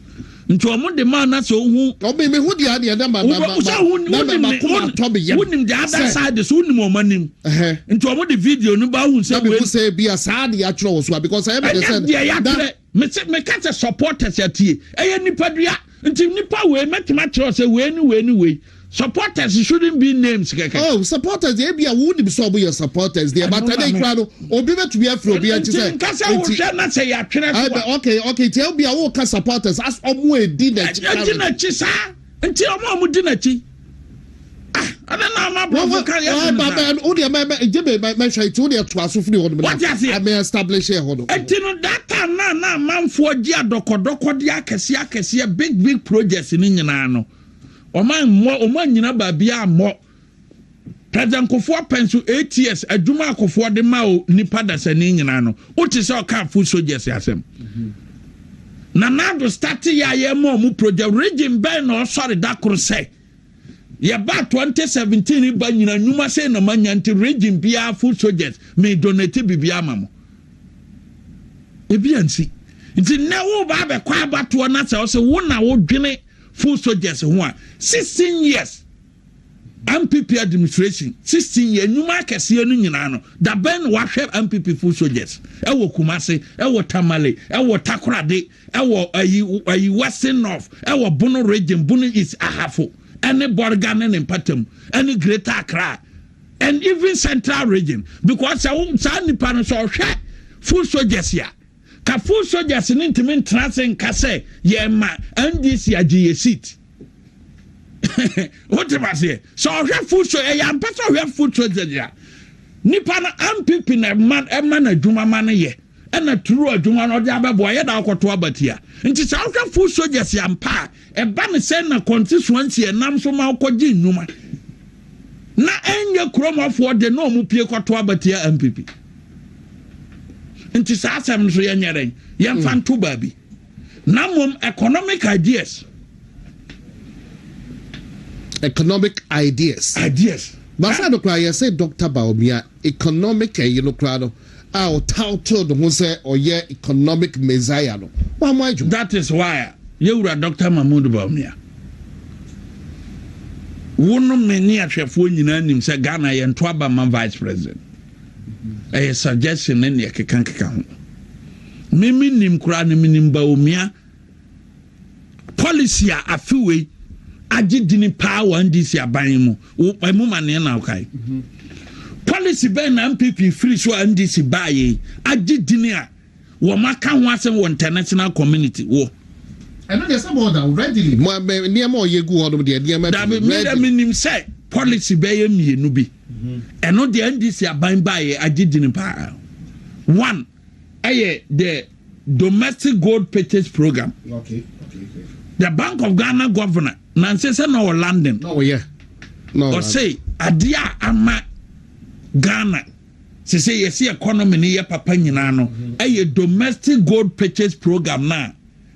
Nti ɔmo de maa na sɛ ohu. Ɔmo mi hu deɛ adeɛ na ma ma ma na ma ma kuma atɔ mi yam. Wonim the other side so wonim ɔmo anim. Nti ɔmo de video no ba wohu sɛ wei. Na mi hu sɛ ebi a saa de atwerɛ wɔ so a because ɛyɛ mi de sɛ. Ɛnyɛ deɛ yɛatwerɛ. Mese meka sɛ supporters atie ɛyɛ nipadua nti nipa wei mɛtumi akyerɛ sɛ wei ne wei ne wei, supporters shouldn't be names kɛkɛ. Oh, supporters deɛ ebi a wo nim sɛ ɔmo yɛ supporters deɛ, but ɛnɛ kura no obi bɛtumi afiri obi akyi sɛ. Nti nka sɛ wohwɛ na sɛ yɛatwerɛ so a. Okay, nti ebi a woka supporters as ɔmo edi n'akyi. Edi n'akyi saa. Nti ɔmo a ɔmo di n'akyi. Ah, ɛna na ama aborɔfo ka yɛ sɛ nsa. O deɛ mɛ mɛ gye mɛ mɛ hwɛ nti o deɛ to aso firi hɔ nom. Wate aseɛ. Mɛ establish yɛ hɔ nom. Nti no that time na na amanfoɔ gye adɔkɔdɔkɔ de akɛseɛ akɛseɛ, big big projects ne nyinaa no. Ɔmo ammɔ, ɔmo anyina baabi ammɔ. President Kufuor pɛn so 8 years adwuma akofoɔ de ma o nipa dasani nyinaa no, wote sɛ ɔka foot soldiers asɛm. Na Nado start yɛ a yɛma ɔmo project, region bɛn na ɔsɔre da koro sɛ yɛba 2017 ba nyina nnwuma sɛ na manya nti region biara foot soldiers me donate biribi ama mo? Ebi ansi. Nti nnɛ wo ba abɛkɔ abatoɔ na sɛ ɔsɛ wo na wodwene foot soldiers ho a, 16 years NPP administration, 16 years nnwuma akɛseɛ no nyinaa no, dabɛn na wahwɛ NPP foot soldiers ɛwɔ Kumase, ɛwɔ Tamale, ɛwɔ Takoradi, ɛwɔ ayi Western North, ɛwɔ Bono Region, Bono East, Ahafo ɛne Bolga ne ne mpatam ɛne Greater Accra and even Central Region? Because sɛ saa nipa no sɛ ɔhwɛ foot soldiers a, ka foot soldiers ne ntumi ntena ase nka sɛ yɛn ma NDC agye yɛ seat. Wote ma seɛ sɛ ɔhwɛ foot soldiers, ɛyɛ ampɛ sɛ ɔhwɛ foot soldiers a, nipa no NPP na ɛma no adwuma ma no yɛ ɛna turu adwuma no ɔde abɛboa yɛ da akɔto abatia. Nti sɛ ɔhwɛ foot soldiers ampa a, ɛba ne sɛ na constituency ɛnam so ma ɔkɔgye nnwuma na ɛnyɛ kuromafoɔ de na ɔmo pie kɔto abatia NPP. Nti saa asɛm no so yɛnyɛ dɛn yɛmfa nto baabi na mmom economic ideas. Economic ideas. Ideas. Basa no koraa yɛsɛ Dr. Bawumia economic ɛyi no koraa no a ɔtitle ne ho sɛ ɔyɛ economic messiah no, wɔn adwuma. That is why yɛwura Dr. Mahmood Bawumia, wo no me ne ahwɛfoɔ nyinaa nim sɛ Ghana yɛnto aba ma vice president, ɛyɛ suggestion ne neɛ keka keka ho. Me nim koraa no, menim Bawumia policy a afe wei agye dini paa wɔ NDC aban mu. Ɛmu ma neɛ na wokae policy bɛn na NPP firi so a NDC baayɛ yi agye dini a wɔn aka ho asɛm wɔ international community wɔ? Ɛno deɛ sɛ bɔɔda readily mo nneɛma ɔyɛ gu hɔ nom deɛ nneɛma. Dabi, mi dɛ mi nim sɛ policy bɛyɛ mmienu bi, ɛno deɛ NDC aban baayɛ agye dini paa. One ɛyɛ the domestic gold purchase program. The Bank of Ghana governor nansi sɛ na ɔwɔ London. Na ɔyɛ. Ɔse adeɛ a ama Ghana sese yɛsi economy ni yɛ papa nyinaa no ɛyɛ domestic gold purchase program na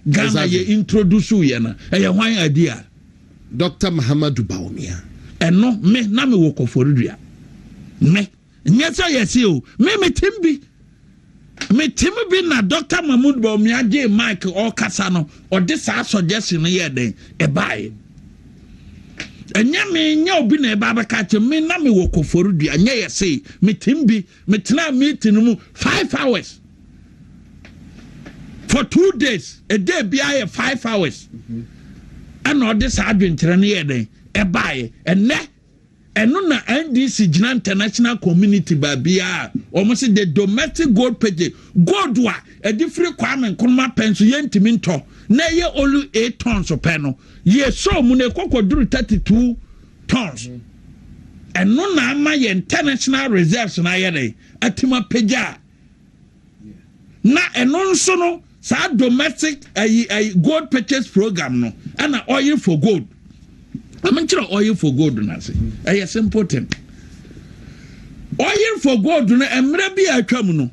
Ghana yɛ introduce yɛ no. Ɛyɛ hwan idea? Dr. Mahamadu Bawumia. Ɛno me na me wɔ Kɔfɔridua. Me nyɛ sɛ yɛsi o, me tim bi, me tim bi na Dr. Mahmood Bawumia gye mic ɔkasa no, ɔde saa suggestion no yɛ den ɛbaeɛ. Ɛnyɛ me nyɛ obi na ɛba abɛka kyɛ me. Na me wɔ Kɔfɔridua, nyɛ yɛ se me tim bi. Me tena meeting no mu 5 hours for 2 days, a day biara yɛ 5 hours, ɛna ɔde saa adwenkyerɛ no yɛ den ɛbaeɛ. Ɛnɛ ɛno na NDC gyina international community baabiara wɔn sɛ the domestic gold purchase, gold a ɛde firi Kwame Nkrumah pɛn so yɛntumi ntɔ na ɛyɛ only 8 tons pɛ no, yɛ so mu na ɛkɔkɔ duru 32 tons. Ɛno na ama yɛn international reserves no ayɛ dɛn? Atim apagya. Na ɛno nso no, saa domestic ayi ayi gold purchase program no, ɛna oil for gold. Ɛmo oil for gold no ase. Ɛyɛ simple thing. Oil for gold no, mmerɛ bi a atwa mu no,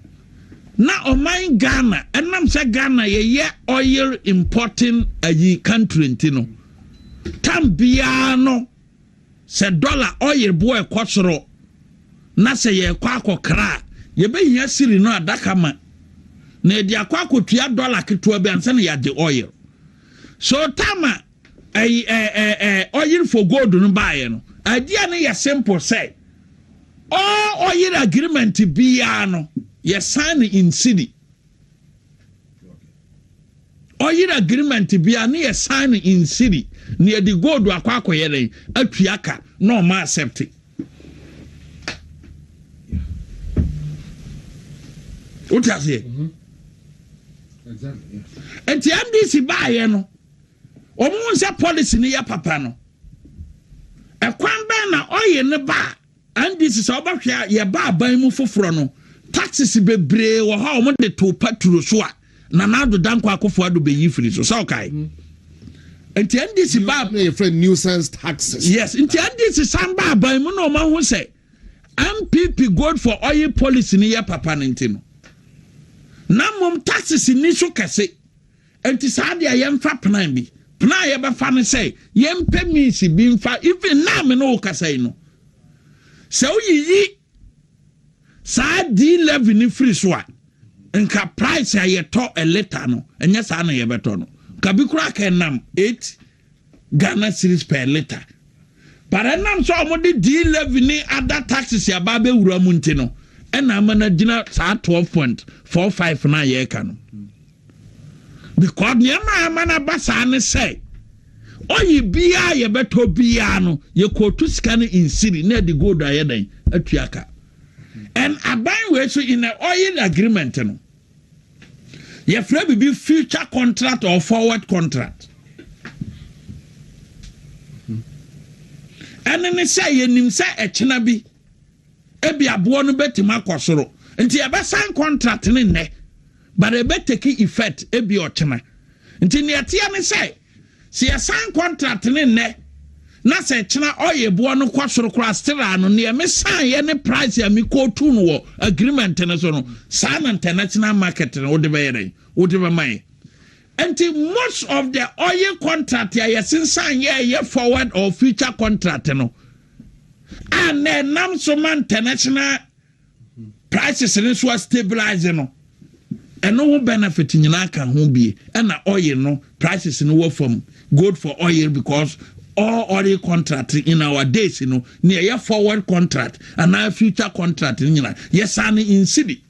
na ɔman Ghana, ɛnam sɛ Ghana yɛyɛ oil importing ayi country nti no, tam biara no, sɛ dollar oil boɔ ɛkɔ soro na sɛ yɛkɔ akɔkra a, yɛbɛhia siri no adaka ma na yɛde akɔ akɔtua dollar ketewa bi ansa na yɛagye oil. So tam a ɛyi ɛɛ ɛɛ oil for gold no baeɛ no, idea no yɛ simple sɛ all oil agreement biara no, yɛ sign in cedi. Oil agreement biara ne yɛ sign in cedi na yɛde gold akɔ akɔyɛ dɛn? Atua ka na ɔma accept. Wote aseɛ? Nti NDC baayɛ no, wɔn ho sɛ policy no yɛ papa no, ɛkwan bɛn na oil ne ba a NDC sɛ ɔbɛhwɛ a, yɛba aban mu foforɔ no, taxes bebree wɔ hɔ a wɔn de to petrol so a Nana Addo Dankwa Akufo Addo bɛyi firi so sɛ ɔkae. Nti NDC ba Na yɛfrɛ nuisance taxes. Yes, nti NDC san ba aban mu na wɔn aho sɛ NPP gold for oil policy ni yɛ papa no nti no, na mmom taxes ni so kɛse. Nti saa deɛ, yɛmfa plan bi. Plan a yɛbɛfa no sɛ yɛmpɛ means bi mfa. Even naa me ne wo kasa yi no, sɛ woyiyi saa D levy no firi so a, nka price a yɛtɔ a litre no, ɛnyɛ saa na yɛbɛtɔ no. Nka bi koraa ka ɛnam 8 Ghana cedis per litre, but ɛnam sɛ ɔmode D levy ne other taxes aba abɛwura mu nti no, ɛna ama no gyina saa 12.45 no a yɛreka no, because nneɛma a ama no aba saa ne sɛ ɔyɛ biara yɛbɛtɔ biara no, yɛkɔɔtu sika no in cedi na ɛde gold ayɛ dɛn? Atua ka. And aban wei so, in a oil agreement no, yɛfrɛ biribi future contract or forward contract. Ɛne ne sɛ yɛnim sɛ ɛkyena bi ebi aboɔ no bɛtumi akɔ soro, nti yɛbɛsan contract ne nnɛ, but ɛbɛtake effect ebi ɔkyena. Nti nea ɛteɛ ne sɛ sɛ yɛsan contract ne nnɛ na sɛ kyena ɔyɛ boɔ no kɔ soro koraa, still a no, nea mesan yɛ ne price a mekɔtu no wɔ agreement no so no, saa na international market no wode bɛyɛ dɛn? Wode bɛma yɛ. Nti most of the oil contract a yɛsensan yɛyɛ forward or future contract no a na ɛnam so ma international prices no so a stabilize no, ɛno ho benefit nyinaa ka ho bie ɛna oil no prices no wɔ fam. Gold for oil, because all oil contract in our days no, ne ɛyɛ forward contract anaa future contract no nyinaa, yɛsan no in cedi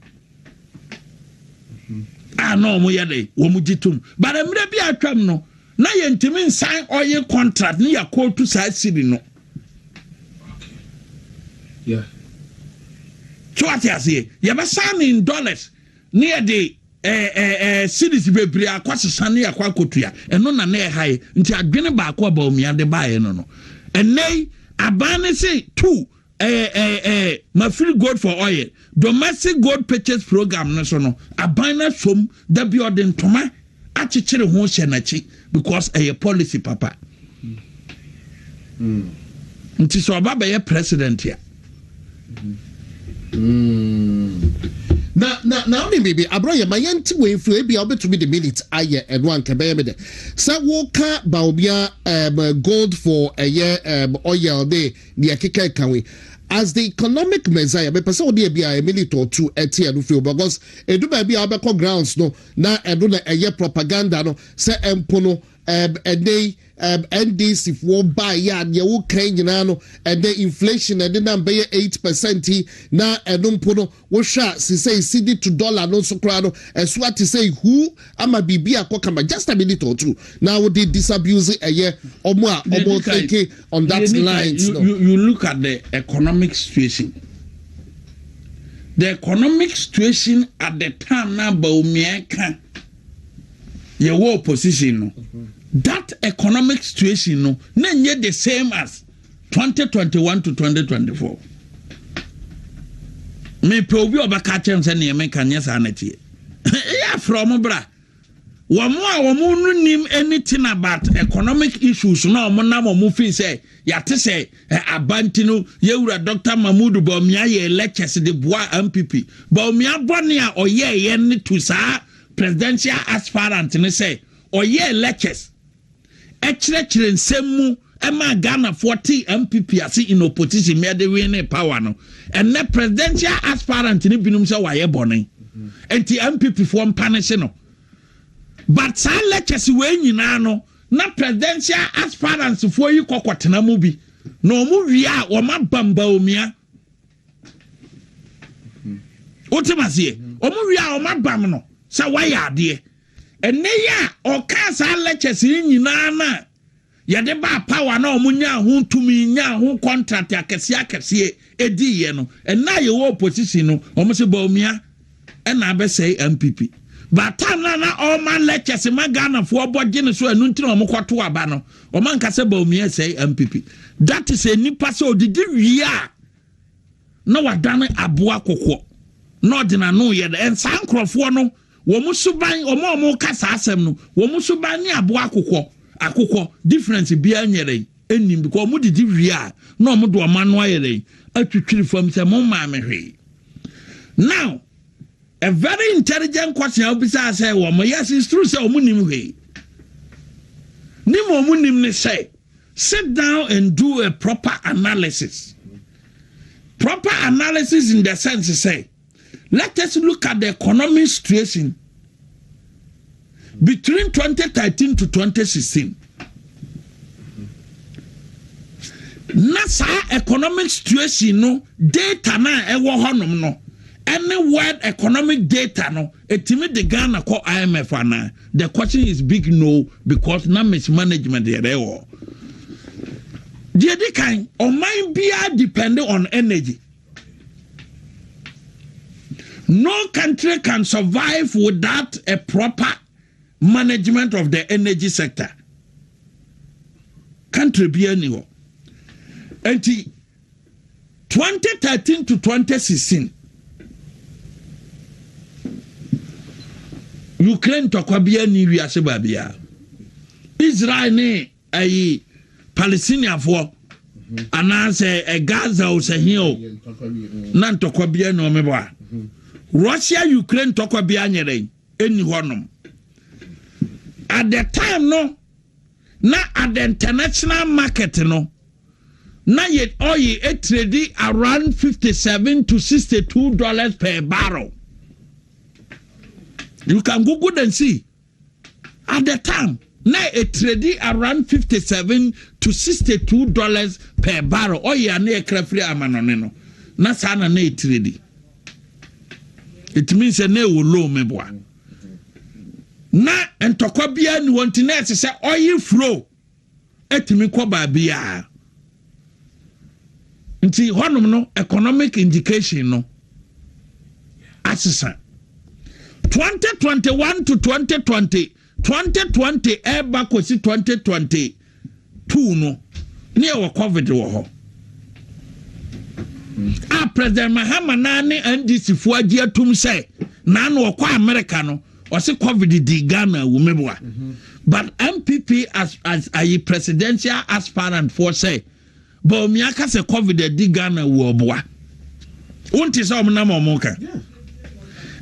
a na wɔn yɛ de wɔn gye tom. But mmerɛ bi atwam no, na yɛntumi nsan oil contract ne yɛakɔɔtu saa cedi no. So ate aseɛ? Yɛbɛsan ne in dollars ne yɛde cedis bebree akɔ sesa ne yɛakɔ akɔtua. Ɛno na na ɛha yɛ. Nti adwene baako a Bawumia de baeɛ no, ɛnɛ yi aban ne se two ɛɛ ɛɛ ɛɛ mafiri gold for oil domestic gold purchase program no so no, aban no asom dabi ɔde ntoma akyekyere ho hyɛ n'akyi because ɛyɛ policy papa. Nti sɛ ɔba bɛyɛ president a, Na wone biribi aborɔ yɛ ma yɛnte wei mfiri ebi a wobɛtumi de minute ayɛ ɛno anka ɛbɛyɛ me dɛ sɛ woka Bawumia gold for ɛyɛ oil ne deɛ ɛkeka ɛka wei as the economic messiah. Mepɛ sɛ wode ebi a minute or two ɛte ɛno firi, because ɛdu baabi a wobɛkɔ grounds no na ɛno na ɛyɛ propaganda no sɛ ɛmpo no ɛnɛ yi NDC foɔ baayɛ a, deɛ wokan nyinaa no, ɛnɛ inflation ɛde nam bɛyɛ 8% yi, na ɛno mpo no, wohwɛ a sisɛ cedi to dollar no nso koraa no, ɛso ate sɛ hu ama biribi akɔ kama. Just a minute or two na wode disabuse ɛyɛ ɔmo a ɔmo thinking on that lines no. You look at the economic situation, the economic situation at the time na Bawumia ka yɛwɔ opposition no, that economic situation no na nye the same as 2021 to 2024. Mepɛ obi a ɔbɛka kyerɛ m sɛ neɛ meka nyɛ saa na ɛteɛ. Ɛyɛ afrɛ ɔmo bra. Wɔn a wɔn no nim anything about economic issues na wɔn nam wɔn fi sɛ yɛate sɛ aba nti no yɛwura Dr. Mahmood Bawumia yɛ lectures de boa NPP. Bawumia bɔne a ɔyɛɛyɛ ne to saa presidential aspirant ne sɛ ɔyɛɛ lectures ɛkyerɛkyerɛ nsɛm mu ɛma Ghanafoɔ te NPP ase in opposition mɛde win power no. Ɛnɛ presidential aspirant ne binom sɛ wayɛ bɔne nti NPP foɔ mpanehye no, but saa lectures wei nyinaa no na presidential aspirants foɔ yi kɔkɔtena mu bi na wɔn wie a wɔn abam Bawumia. Wote ma seɛ, wɔn wie a wɔn abam no sɛ wayɛ adeɛ. Ɛnɛ yi a ɔka saa lectures yi nyinaa na yɛde ba power na wɔn nya ho tumi, nya ho contract akɛseɛ akɛseɛ edi yɛ no, ɛnna a yɛwɔ opposition no, wɔn sɛ Bawumia ɛna abɛsɛe NPP. But time na na ɔma lectures ma Ghanafoɔ bɔ gye ne so, ɛno nti na wɔn kɔto aba no, wɔn ankasa Bawumia sɛe NPP. That is a nipa sɛ odidi wie a na wadane aboa kɔkɔɔ na ɔde n'ano yɛ dɛ. Ɛnsaa nkurɔfoɔ no, wɔn suban, wɔn a wɔn ka saa asɛm no, wɔn suban ne aboa akokɔ difference biara nyɛ dɛ ɛnim, because wɔn didi wie a na wɔn de wɔn ano ayɛ dɛ atwitwiri fam sɛ mo maame hwee. Now, a very intelligent question a wobisa sɛ wɔn, yes, it's true sɛ wɔn nim hwee. Nim wɔn nim ne sɛ sit down and do a proper analysis, proper analysis in the sense say let us look at the economic situation between 2013 to 2016. Na saa economic situation no data na ɛwɔ hɔnom no ɛne world economic data no, etimi de Ghana kɔ IMF ana? The question is big no, because na mismanagement yɛ dɛ wɔ. Deɛ di kan, ɔman biara depend on energy. No country can survive without a proper management of the energy sector. Country biara ni hɔ. Nti 2013 to 2016, Ukraine ntɔkwa biara ni wiase baabiara, Israel ne ayi Palestiniafoɔ anaasɛ Gaza o, sɛ hia o, na ntɔkwa biara ni ɔmebɔ a Russia Ukraine ntɔkwa biara nyɛ dɛn ɛni hɔnom. At the time no, na at the international market no, na yɛ oil etrade around $57 to $62 per barrel. You can google and see. At the time na etrade around $57 to $62 per barrel. Oil a na yɛkra firi amanɔne no, na saa na etrade. It means sɛ na ɛwɔ low meboa na ntɔkwa biara ni wɔn ti na ɛsɛ sɛ oil flow ɛtumi kɔ baabiara. Nti hɔnom no economic indication no asesa. 2021 to 2020, 2020 ɛreba kɔsi 2022 no, ne yɛwɔ COVID wɔ hɔ a President Mahama naa ne NDC foɔ agye atum sɛ naano ɔkɔ America no, ɔse COVID di Ghana awu meboa, but NPP as ayi presidential aspirant foɔ sɛ Bawumia ka sɛ COVID adi Ghana wu, ɔboa. Wonte sɛ ɔmo nam ɔmo ka?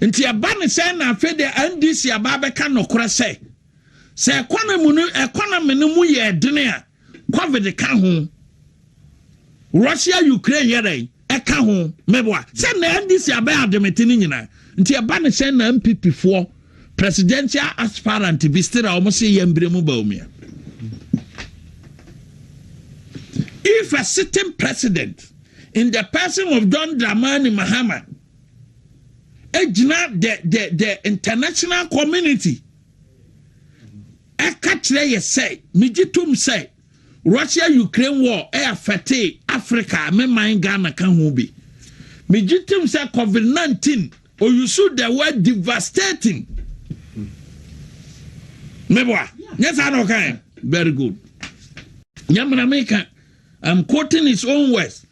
Nti ɛba ne sɛ na afei deɛ NDC aba abɛka nokorɛ sɛ economy no mu yɛ ɛdene a COVID ka ho, Russia Ukraine yɛ dɛn ɛka ho meboa sɛ na NDC abɛyɛ ademete no nyinaa. Nti ɛba ne sɛ na NPP foɔ presidential aspirant bi still a wɔn se yɛ mbere mu Bawumia. If a sitting president in the person of John Dramani Mahama egyina the international community ɛka kyerɛ yɛ sɛ megye tom sɛ Russia Ukraine war ɛ affect Africa, me man Ghana ka ho bi, megye tom sɛ COVID-19, ɔuse the word devastating meboa, nyɛ saa na ɔka? Very good. Nyamena meka. I'm quoting his own words.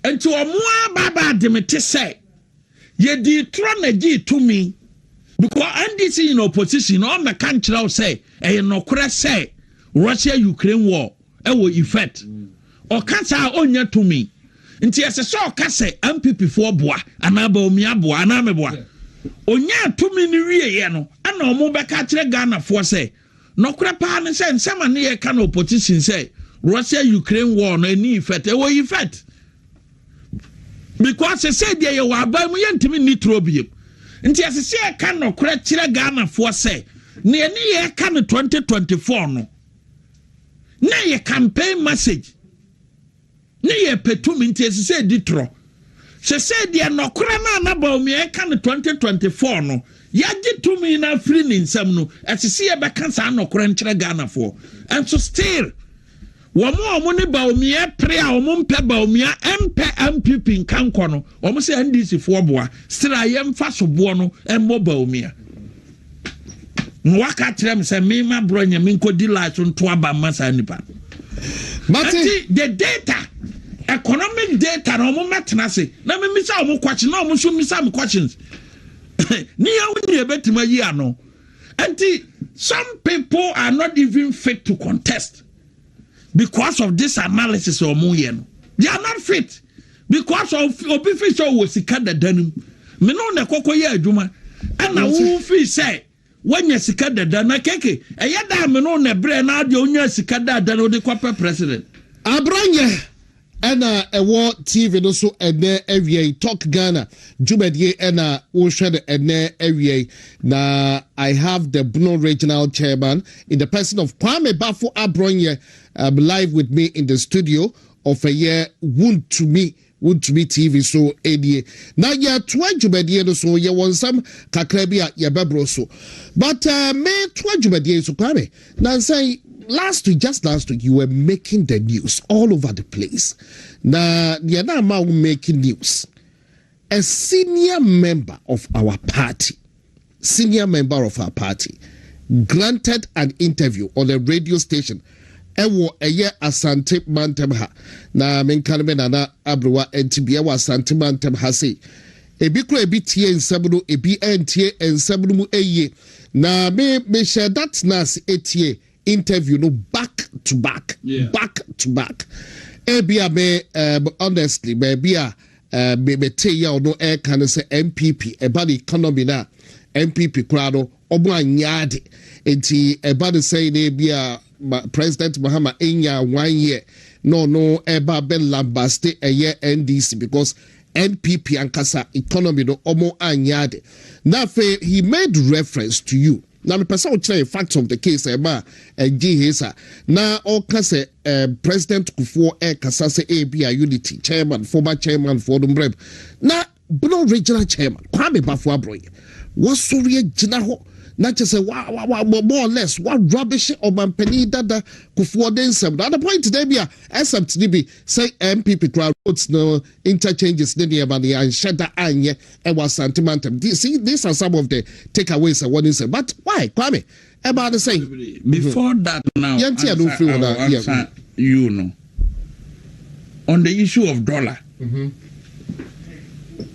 Nti ɔmo aba aba admit sɛ yɛdi torɔ na gye tumi, because NDC in opposition ɔmmɛka nkyerɛ wo sɛ ɛyɛ nɔkorɛ sɛ Russia Ukraine war ɛwɔ effect. Ɔka saa, ɔnya tumi. Nti ɛsɛ sɛ ɔka sɛ NPP foɔ boa anaa Bawumia boa anaa meboa. Ɔnya tumi no wieɛ no, ɛna ɔmo bɛka kyerɛ Ghanafoɔ sɛ nɔkorɛ paa ne sɛ nsɛm a ne yɛka no opposition sɛ Russia Ukraine war no ɛni effect, ɛwɔ effect, because sɛ deɛ yɛwɔ aban mu, yɛntumi nni turo biem. Nti ɛsɛ sɛ yɛka nɔkorɛ kyerɛ Ghanafoɔ sɛ neɛ ne yɛka no 2024 no na yɛ campaign message ne yɛ pɛtumi. Nti ɛsɛ sɛ ɛdi torɔ sɛ deɛ nɔkorɛ no a na Bawumia ɛka no 2024 no, yɛagye tumi no afiri ne nsam no, ɛsɛ sɛ yɛbɛka saa nɔkorɛ nkyerɛ Ghanafoɔ. Ɛnso still wɔn a wɔn ne Bawumia pere a wɔn mpɛ Bawumia, mpɛ NPP nkankɔ no, wɔn sɛ NDC foɔ boa. Still a yɛmfa soboɔ no mmɔ Bawumia na waka kyerɛ m sɛ mema borɔ nyɛ menkɔdi line so nto aba mma saa nipa. Mate. Nti the data, economic data na ɔmo mɛtena ase na memisa ɔmo question na ɔmo nso misa me questions ne yɛn ni ebɛtumi ayi ano. Nti some people are not even fit to contest because of this analysis ɔmo yɛ no. They are not fit because of obi fi sɛ ɔwɔ sika dada no mu, me no na ɛkɔkɔ yɛ adwuma, ɛna wo fi sɛ wanya sika dada na keke ɛyɛ da me no na brɛ na adeɛ onya sika dada na ɔde kɔpɛ president. Abranyɛ ɛna ɛwɔ TV no so ɛnɛ awia yi, Talk Ghana dwumadie ɛna wohwɛ no ɛnɛ awia yi, na I have the Bono Regional Chairman in the person of Kwame Bafo Abronyɛ live with me in the studio of ɛyɛ Wontumi TV so nie. Na yɛtoa dwumadie no so, yɛwɔ nsɛm kakra bi a yɛbɛboro so, but metoa dwumadie so, Kwame, nansɛn last week, just last week, you were making the news all over the place. Na deɛ na ama wo making news, a senior member of our party, senior member of our party granted an interview on a radio station ɛwɔ ɛyɛ Asante mantam ha. Na menka no me nana aberewa nti bea wɔ Asante mantam ha sei, ebi kora ebi tie nsɛm no, ebi ntie nsɛm no mu eyie. Na me mehyɛ that nas etie interview no back to back, back to back. Ebi a me honestly, baabi a me me te yɛ ɔno ɛka no sɛ NPP ɛba ne economy na NPP koraa no ɔmo anya ade. Nti ɛba ne sɛn na ebi a President Mahama enya one year na ɔno ɛba bɛ lambaste ɛyɛ NDC because NPP ankasa economy no ɔmo anya ade. Na afei he made reference to you. Na mepɛ sɛ wokyerɛ facts of the case ɛma ɛgye hesa na ɔka sɛ President Kufuor ɛkasa sɛ ebi a unity chairman, former chairman foɔ no mbrɛm, na Bono Regional Chairman Kwame Bafo Aborɔyɛ wasɔre agyina hɔ na kyerɛ sɛ wa wa wa more or less wa rubbish ɔmampanin dada Kufuor de nsɛm. Na at the point da bi a except ne bi sɛ NPP kura roads no, interchanges ne nneɛma no yɛanhyɛ da anyɛ ɛwɔ Asante mantam. See, these are some of the takeaways ɛwɔ ne nsɛm. But why, Kwame, ɛbaa ne sɛn? Before that now, Yɛn ti ɛno firi hɔ na answer you no on the issue of dollar,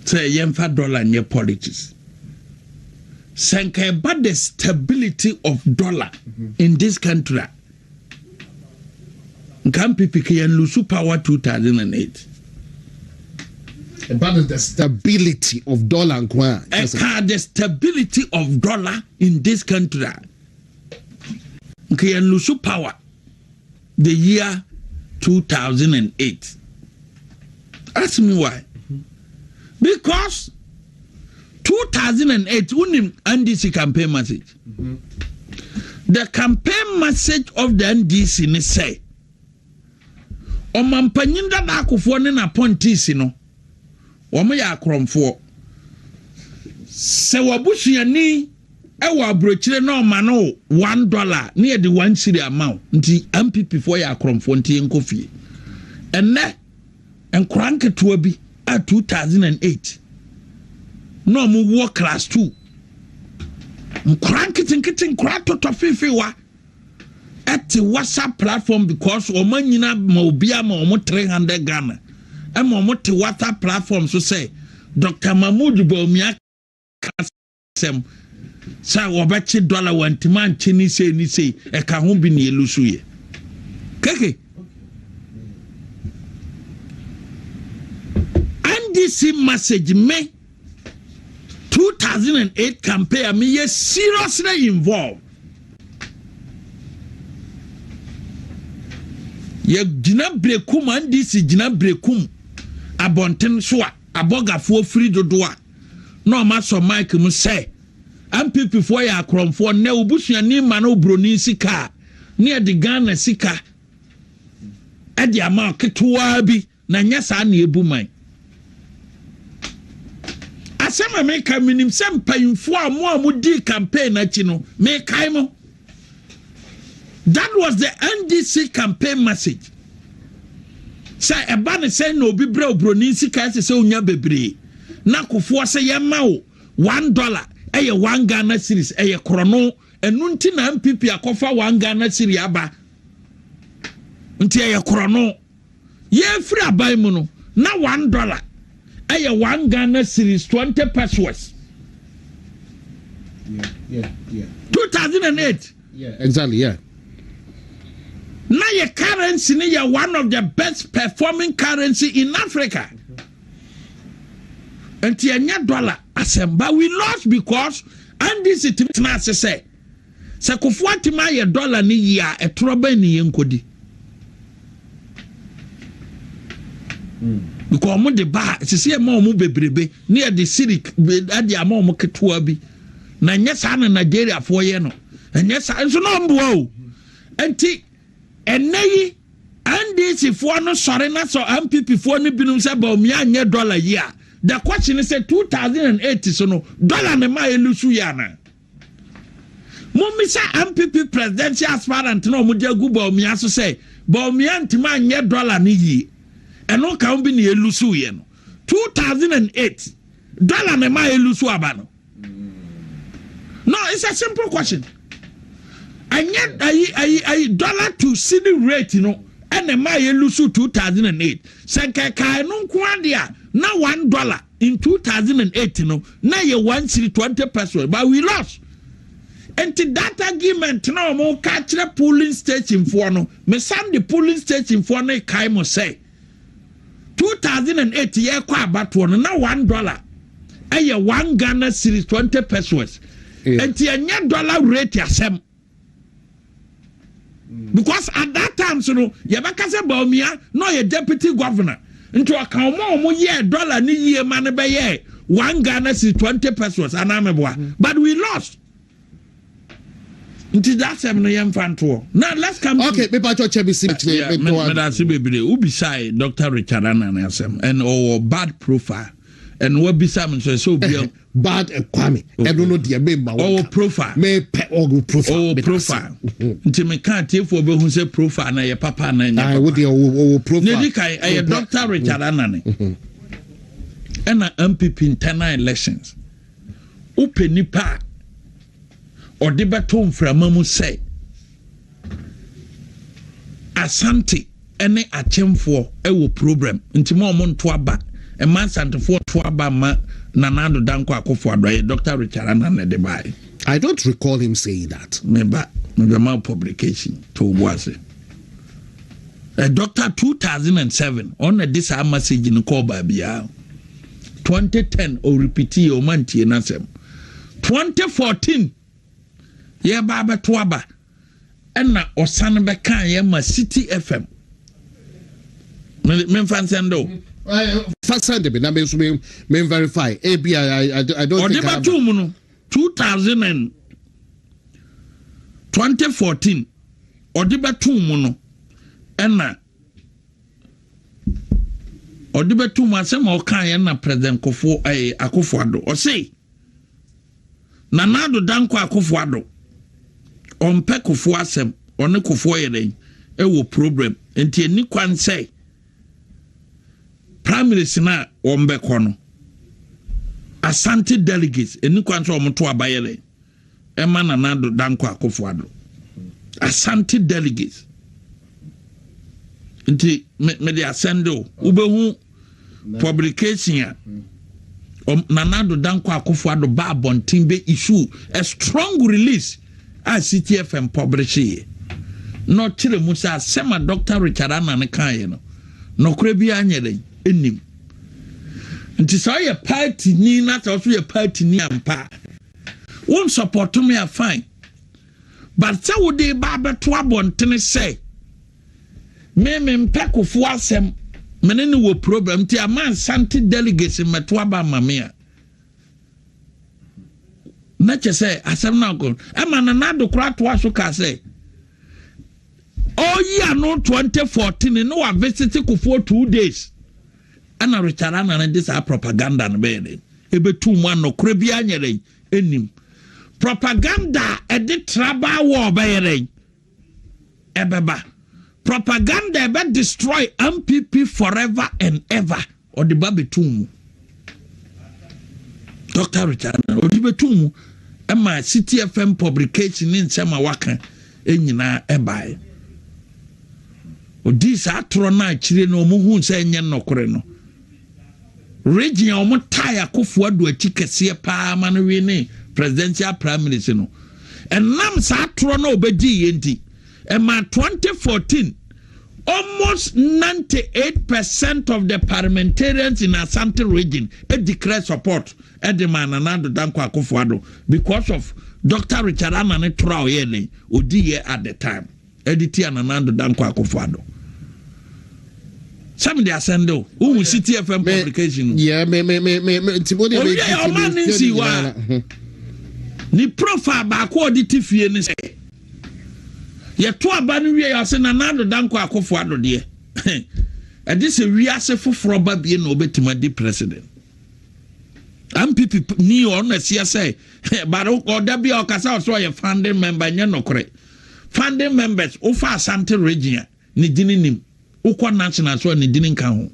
sɛ yɛmfa dollar nyɛ politics, sɛ nka ɛba the stability of dollar in this country a, nka NPP ka yɛn lose power 2008. About the stability of dollar nko a? Ɛka the stability of dollar in this country a, nka yɛn lose power the year 2008. Ask me why. Because 2008, wonim NDC campaign message, the campaign message of the NDC ne sɛ ɔmampanyin dada Akufo ne n'appointees no, wɔn yɛ akorɔmfoɔ. Sɛ wabusuani ɛwɔ aburokyire na ɔma no $1 ne yɛde 1 cedi ama wo, nti NPP foɔ yɛ akorɔmfoɔ, nti yɛnkɔ fie. Ɛnɛ nkora nketewa bi a 2008 na ɔmo wɔ class 2, nkora nketenkete, nkora tɔtɔ feefeewa. Ɛte WhatsApp platform because wɔn anyina ma obi ama wɔn 300 Ghana. Ɛma wɔn te WhatsApp platform so sɛ Dr. Mahmood Bawumia ka asɛm sɛ wɔbɛkye dɔla wɔntumi ankye ne sei ne sei ɛka ho bi ne yɛlu so yɛ. Keke. NDC message me 2008 campaign a meyɛ seriously involved. Yɛgyina Berekum, NDC gyina Berekum abɔnten so a abɔgafoɔ firi dodoɔ a na ɔma sɔ mic mu sɛ NPP foɔ yɛ akorɔmfoɔ nnɛ obusuani ma no oburoni sika a ne yɛde Ghana sika ɛde ama ketewaa bi na nyɛ saa na ebu man. Asɛm a meka menim sɛ mpanyinfoɔ a mo a modii campaign akyi no mekae mo. That was the NDC campaign message. Sɛ ɛba ne sɛn na obi brɛ oburoni sika ɛsɛ sɛ onya bebree na kofoɔ sɛ yɛma wo $1 ɛyɛ 1 Ghana cedis ɛyɛ korɔno ɛno nti na NPP akɔfa 1 Ghana cedi aba nti ɛyɛ korɔno. Yɛfiri aban mu no na $1 ɛyɛ 1 Ghana cedis 20 pesewas. 2008. Yeah, exactly, yeah. Na yɛ currency ni yɛ one of the best performing currency in Africa. Nti ɛnyɛ dollar asɛm, but we lost because NDC tumi tena ase sɛ sɛ Kufuor atumi ayɛ dollar ni yie a ɛtorɔ bɛn ne yɛn nkɔdi. Because wɔn de ba a sisi ɛma wɔn bebrebe ne yɛde siri ɛde ama wɔn ketewa bi na nyɛ saa na Nigeriafoɔ yɛ no ɛnyɛ saa nso na ɔmboa o. Nti ɛnɛ yi NDC foɔ no sɔre na sɔ NPP foɔ no binom sɛ Bawumia nyɛ dollar yi a the question is sɛ 2008 so no dollar ne ma elusu yɛ ana. Mommisa NPP presidential aspirant na wɔde agu Bawumia so sɛ Bawumia ntumi anyɛ dollar no yie ɛno ka ho bi na elusu yɛ no 2008 dollar ne ma elusu aba no. No, it's a simple question. Ɛnyɛ ayi ayi ayi dollar to cedi rate no ɛna ma elusu 2008 sɛ nkɛkaa ɛno nko ade a na $1 in 2008 no na yɛ 1 cedi 20 pesewas, but we lost. Nti that argument na wɔn ka kyerɛ polling station foɔ no, mesan de polling station foɔ no kae mo sɛ 2008 yɛkɔ abatoɔ no na $1 ɛyɛ 1 Ghana cedis 20 pesewas. Nti ɛnyɛ dollar rate asɛm. Because at that time so no yɛbɛka sɛ Bawumia na ɔyɛ deputy governor nti ɔka wɔn a wɔn yɛ dollar ne yie ma no bɛyɛ 1 Ghana cedi 20 pesewas anameboa, but we lost. Nti that asɛm no yɛmfa ntoɔ. Now let's come to Okay, mepa kyɛ kyɛ bi si kyerɛ me to. Medase bebree. Wobisae Dr. Richard Anane asɛm and ɔwɔ bad profile and wabisa me nso sɛ obia Bad Kwame ɛno no deɛ me ma ɔwɔ profile. Me pɛ ɔwɔ profile. Ɔwɔ Medase. profile nti meka atiefoɔ bɛhu sɛ profile no ɛyɛ papa na ɛnyɛ Ayi wo papa. deɛ ɔwɔ profile. Ne di kan ɛyɛ Dr. Richard Anane ɛna NPP internal elections wopɛ nipa a ɔde bɛto mframa mu sɛ Asante ne akyemfoɔ ɛwɔ problem nti ma ɔmo nto aba ɛma Asantefoɔ to aba ma Nana Addo Dankwa Akufo-Addo ɛyɛ Dr. Richard Anane de baeɛ. I don't recall him saying that. Meba mebɛma publication to wo ase. Doctor 2007 ɔna de saa message no kɔɔ baabiara. 2010 ɔrepeat yɛ ɔma ntie n'asɛm. 2014 yɛba abɛto aba ɛna ɔsan bɛka yɛ ma City FM. Memfa nsɛm de o. Fa send me na me nso me verify. Ebi I don't ɔde think I have. Bɛto mu no 2000 and 2014 ɔde bɛto mu no ɛna ɔde bɛto mu asɛm a ɔka yɛ na President Kufuor ɛyɛ Akufo Addo ɔse Nana Addo Dankwa Akufo Addo ɔmpɛ Kufuor asɛm ɔne Kufuor yɛ dɛn ɛwɔ problem nti ɛni kwan sɛ primaries na wɔn bɛkɔ no Asante delegates ɛni kwan sɛ wɔn to aba yɛ dɛn ɛma Nana Addo Dankwa Akufo Addo. Asante delegates nti mede asɛnde o, wobɛhu publication a Nana Addo Dankwa Akufo-Addo ba abɔnten bɛ issue a strong release a Citi FM publish yɛ na ɔkyerɛ mu sɛ asɛm a Dr. Richard Annan kaeɛ no, nɔkorɛ biara nyɛ dɛn ɛnim. Nti sɛ ɔyɛ party ni na sɛ ɔso yɛ party ni ampa a, wo nsupɔto me a, fine, but sɛ wode ba abɛto abɔntene sɛ me mempɛ Kofoɔ asɛm, me ne no wɔ problem, nti ama Asante delegates mmɛto aba ama me a, na kyɛ sɛ asɛm no akɔ. Ɛma Nana Addo koraa toa so kaa sɛ ɔyi ano 2014 ne wa visit Kofoɔ 2 days, ɛna Richard Annan de saa propaganda no bɛyɛ dɛ ɛbɛtu mu a nɔkorɛ bi anyɛ dɛn ɛnim propaganda a ɛde tribal war bɛyɛ dɛn ɛbɛba, propaganda ɛbɛ destroy NPP forever and ever. Ɔde ba bɛtu mu, Dr. Richard Annan ɔde bɛtu mu ɛma Citi FM publication ne nsɛm a waka nyinaa ɛbaeɛ. Ɔdii saa atorɔ no akyire no, ɔmo hu sɛ ɛnyɛ nnɔkorɛ no, region a ɔmo tae Akufo Addo akyi kɛseɛ paa ma no wi ne presidential primaries no, ɛnam saa atorɔ no a ɔbɛdii yɛ nti, ɛma 2014 almost 98% of the parliamentarians in Asante Region declare support ɛde ma Nana Addo Dankwa Akufo Addo because of Dr. Richard Annan torɔ a ɔyɛ ne odi yɛ at the time ɛde tia Nana Addo Dankwa Akufo Addo. Sɛmi de asɛnde o, wohu Citi FM publication no. Yeah, me me me me me nti mo de me. Owie ɔma ne nsi wa ne profile baako a ɔde ti fie ne sɛ yɛto aba no wie, ɔsɛ Nana Addo Dankwa Akufo Addo deɛ, ɛde sɛ wiase foforɔ ba bie na ɔbɛtumi adi president. NPP ni ɔno ɛseɛ sɛ but ɔda bi a ɔkasa ɔsɛ ɔyɛ founding member, nyɛ nɔkorɛ. Founding members, wofa Asante Region a, ne dini nim. Wokɔ national so a, ne dini nka ho.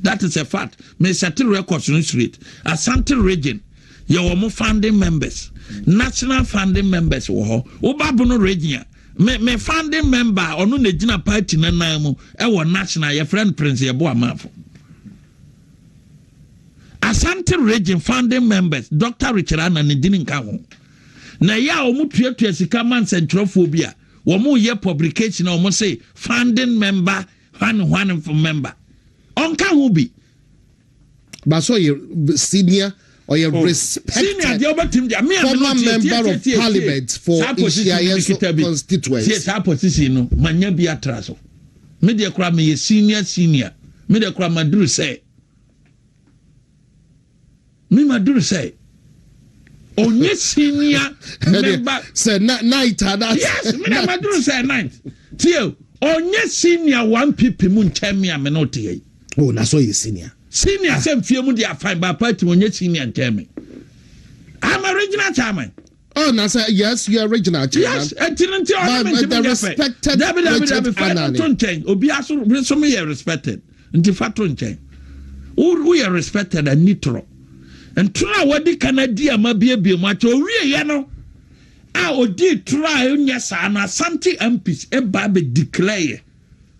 That is a fact. Me set records no straight. Asante Region yɛwɔ mo founding members, national founding members wɔ hɔ. Woba Bono Region a, me founding member a ɔno na gyina party nanan mu ɛwɔ national, yɛfrɛ no Prince Yɛbo Amafo. Asante Region founding members, Dr. Richard Annan ne dini nka ho. Na ɛyɛ a wɔn tuatua sika ma nsɛntwerɛfoɔ bi a wɔn yɛ publication a wɔn se founding member hwan hwan member, ɔnka ho bi. Baso ɔyɛ senior, ɔyɛ respected senior deɛ ɔbɛtumi deɛ mi a former member of parliament for Nhyiaeso constituency. Tie, saa position no manya bi atra so. Me deɛ koraa meyɛ senior senior. Me deɛ koraa maduru sɛ me maduru sɛ onye senior member. Sɛ night ana. Yes, me deɛ maduru sɛ night. Tie, onye senior one pp mu nkyɛn mi a me no te yɛ yi. Oh, na so yɛ senior. Senior sɛ nfie mu deɛ afan ba party, onye senior nkyɛn mi. I'm a regional chairman. Oh, na sɛ yes, you are regional chairman. Yes, ɛnti no nti ɔne me ntumi nyɛ fɛ. Dabi, dabi, dabi, fa no to nkyɛn. Obi aso so me yɛ respected nti fa to nkyɛn. Woyɛ respected ani torɔ ntoro a wadi kan adi ama biebie mu akyɛ. Owie yɛ no a odi toro a ɛnyɛ saa no, Asante MPs ɛba abɛ declare yɛ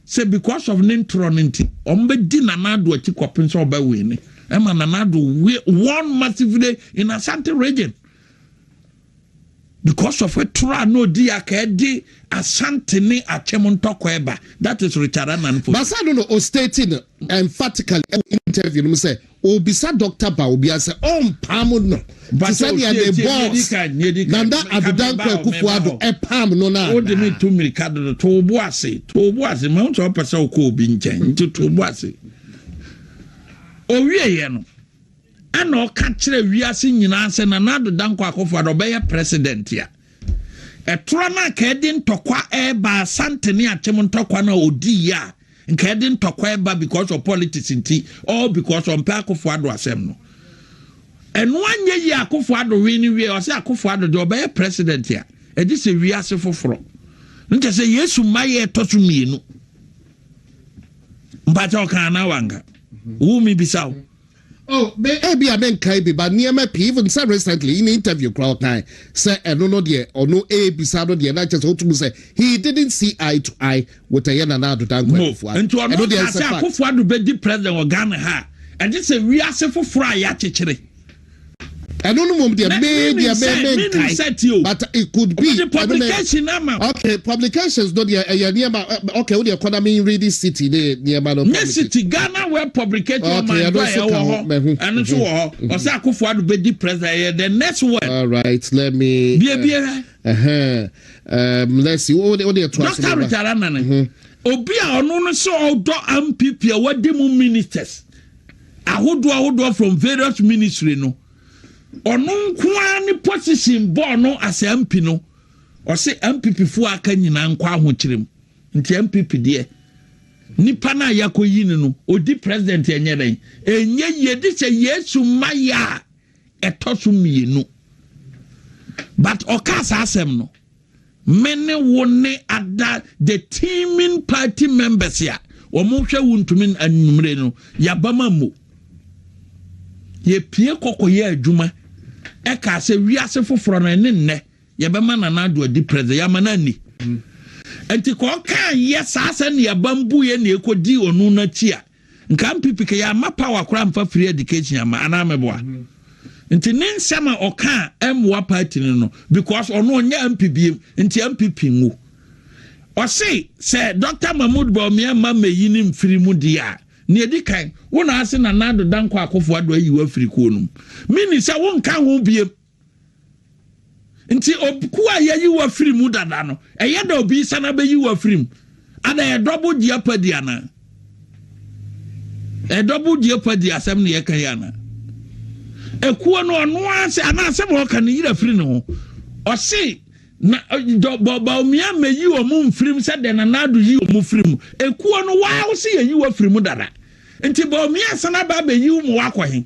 sɛ because of ne ntorɔ no nti, wɔn bɛdi Nana Addo akyi kɔpem sɛ ɔbɛwee ne ɛma Nana Addo won massively in Asante Region because of ɛtoro a na odi aka ɛde Asante ne Akyem ntɔkwa ɛba. That is Richard Annan for. Basa no o stating no emphatically ɛwɔ interview no mu sɛ obisa Dr. Bawumia sɛ ɔmpam no te sɛ nea ne boss Nana Addo Dankwa Akufo-Addo ɛpam no na. O de mi tu mirika dodo. To o bo ase, to o bo ase. Ma n sɛ ɔpɛ sɛ ɔkɔ obi nkyɛn nti to o bo ase. Owie yɛ no, ɛna ɔka kyerɛ wiase nyinaa sɛ Nana Addo Dankwa Akufo-Addo ɔbɛyɛ president a, ɛtorɔ no a ka ɛde ntɔkwa ɛreba Asante ne Akyem ntɔkwa no a ɔdii yɛ a nka ɛde ntɔkwa ɛba because of politics nti, all because ɔmpɛ Akufo Addo asɛm no. Ɛno anyɛ yie. Akufo Addo wei no wie, ɔsɛ Akufo Addo deɛ ɔbɛyɛ president a, ɛgye sɛ wiase foforɔ nkyɛ sɛ Yesu mma yɛ ɛtɔ so mmienu. Mpakyɛ, ɔka anaa wanka? Wo mi bisa wo. Oh, me ebi a menkae bi ba nneɛma pii, even sɛ recently in interview koraa ɔkae sɛ ɛno no deɛ ɔno ebisa no deɛ na kyerɛ sɛ wotum sɛ he didn't see eye to eye with ɛyɛ Nana Addo Dankwa Akufo-Addo. Nti ɔno kaa sɛ Akufo-Addo bɛdi president wɔ Ghana ha a, ɛgye sɛ wiase foforɔ a yɛakyekyere. Ɛno no mom deɛ me deɛ me me nkae, but it could be. Ɔde publication ama. Okay, publications no deɛ ɛyɛ nneɛma, okay, wo deɛ kɔ na me read city ne nneɛma no. Nye city Ghana web publication ɔman do a ɛwɔ hɔ, ɛno nso wɔ hɔ. Ɔsɛ Akufo Addo bɛdi president, ɛyɛ the next word. All right, let me. Bie bie hɛ. Let's see, wo deɛ to aso. Dr. Richard Anane, obi a ɔno no sɛ ɔdɔ MPP a wadi mu ministers ahodoɔ ahodoɔ from various ministry no, ɔno nko ara ne position bɔɔ no as MP no, ɔse MPP foɔ aka nyinaa nkɔ ahokyere mu. Nti MPP deɛ nipa no a yɛakɔyi no no ɔdi president ɛnyɛ dɛn ɛnyɛ yie de sɛ Yesu mma yɛ a ɛtɔ so mmienu. But ɔkaa saa asɛm no, me ne wo ne ada the teaming party members a wɔn hwɛ wo ntumi anwummere no yaba ma mo. Yɛpie kɔkɔyɛ adwuma ɛka sɛ wiase foforɔ no ɛne nnɛ yɛbɛma Nana Addo adi president, yɛama no anni. Nti ka ɔka yɛ saa sɛ ne yɛba mbu yɛ ne ɛkɔdi ɔno n'akyi a, nka MPP ka yɛama power koraa mfa free education ama anaa mɛboa. Nti ne nsɛm a ɔka a ɛmmoa party no no because ɔno ɔnyɛ MP biem nti MPP ngu. Ɔse sɛ Dr. Mahmood Bawumia mma mmɛyi ne mfiri mu deɛ a, nea ɛdi kan, wo na ase Nana Addo Dankwa Akufo-Addo ayi wo afiri kuo no mu. Meaning sɛ wonka ho biem. Nti kuo a yɛyi wo afiri mu dada no, ɛyɛ dɛ obi san abɛyi wo afiri mu. Ada yɛ double jeopardy anaa? Ɛ double jeopardy asɛm na yɛka yi anaa? Ekuo no ɔno ara sɛ anaa asɛm a ɔka no yira firi ne ho. Ɔse na Bawumia mɛyi wɔn mfiri mu sɛ deɛ Nana Addo yi wɔn firi mu. Ekuo no waa wo se yɛyi wo afiri mu dada. Nti Bawumia san aba abɛyi wo ma woakɔ he?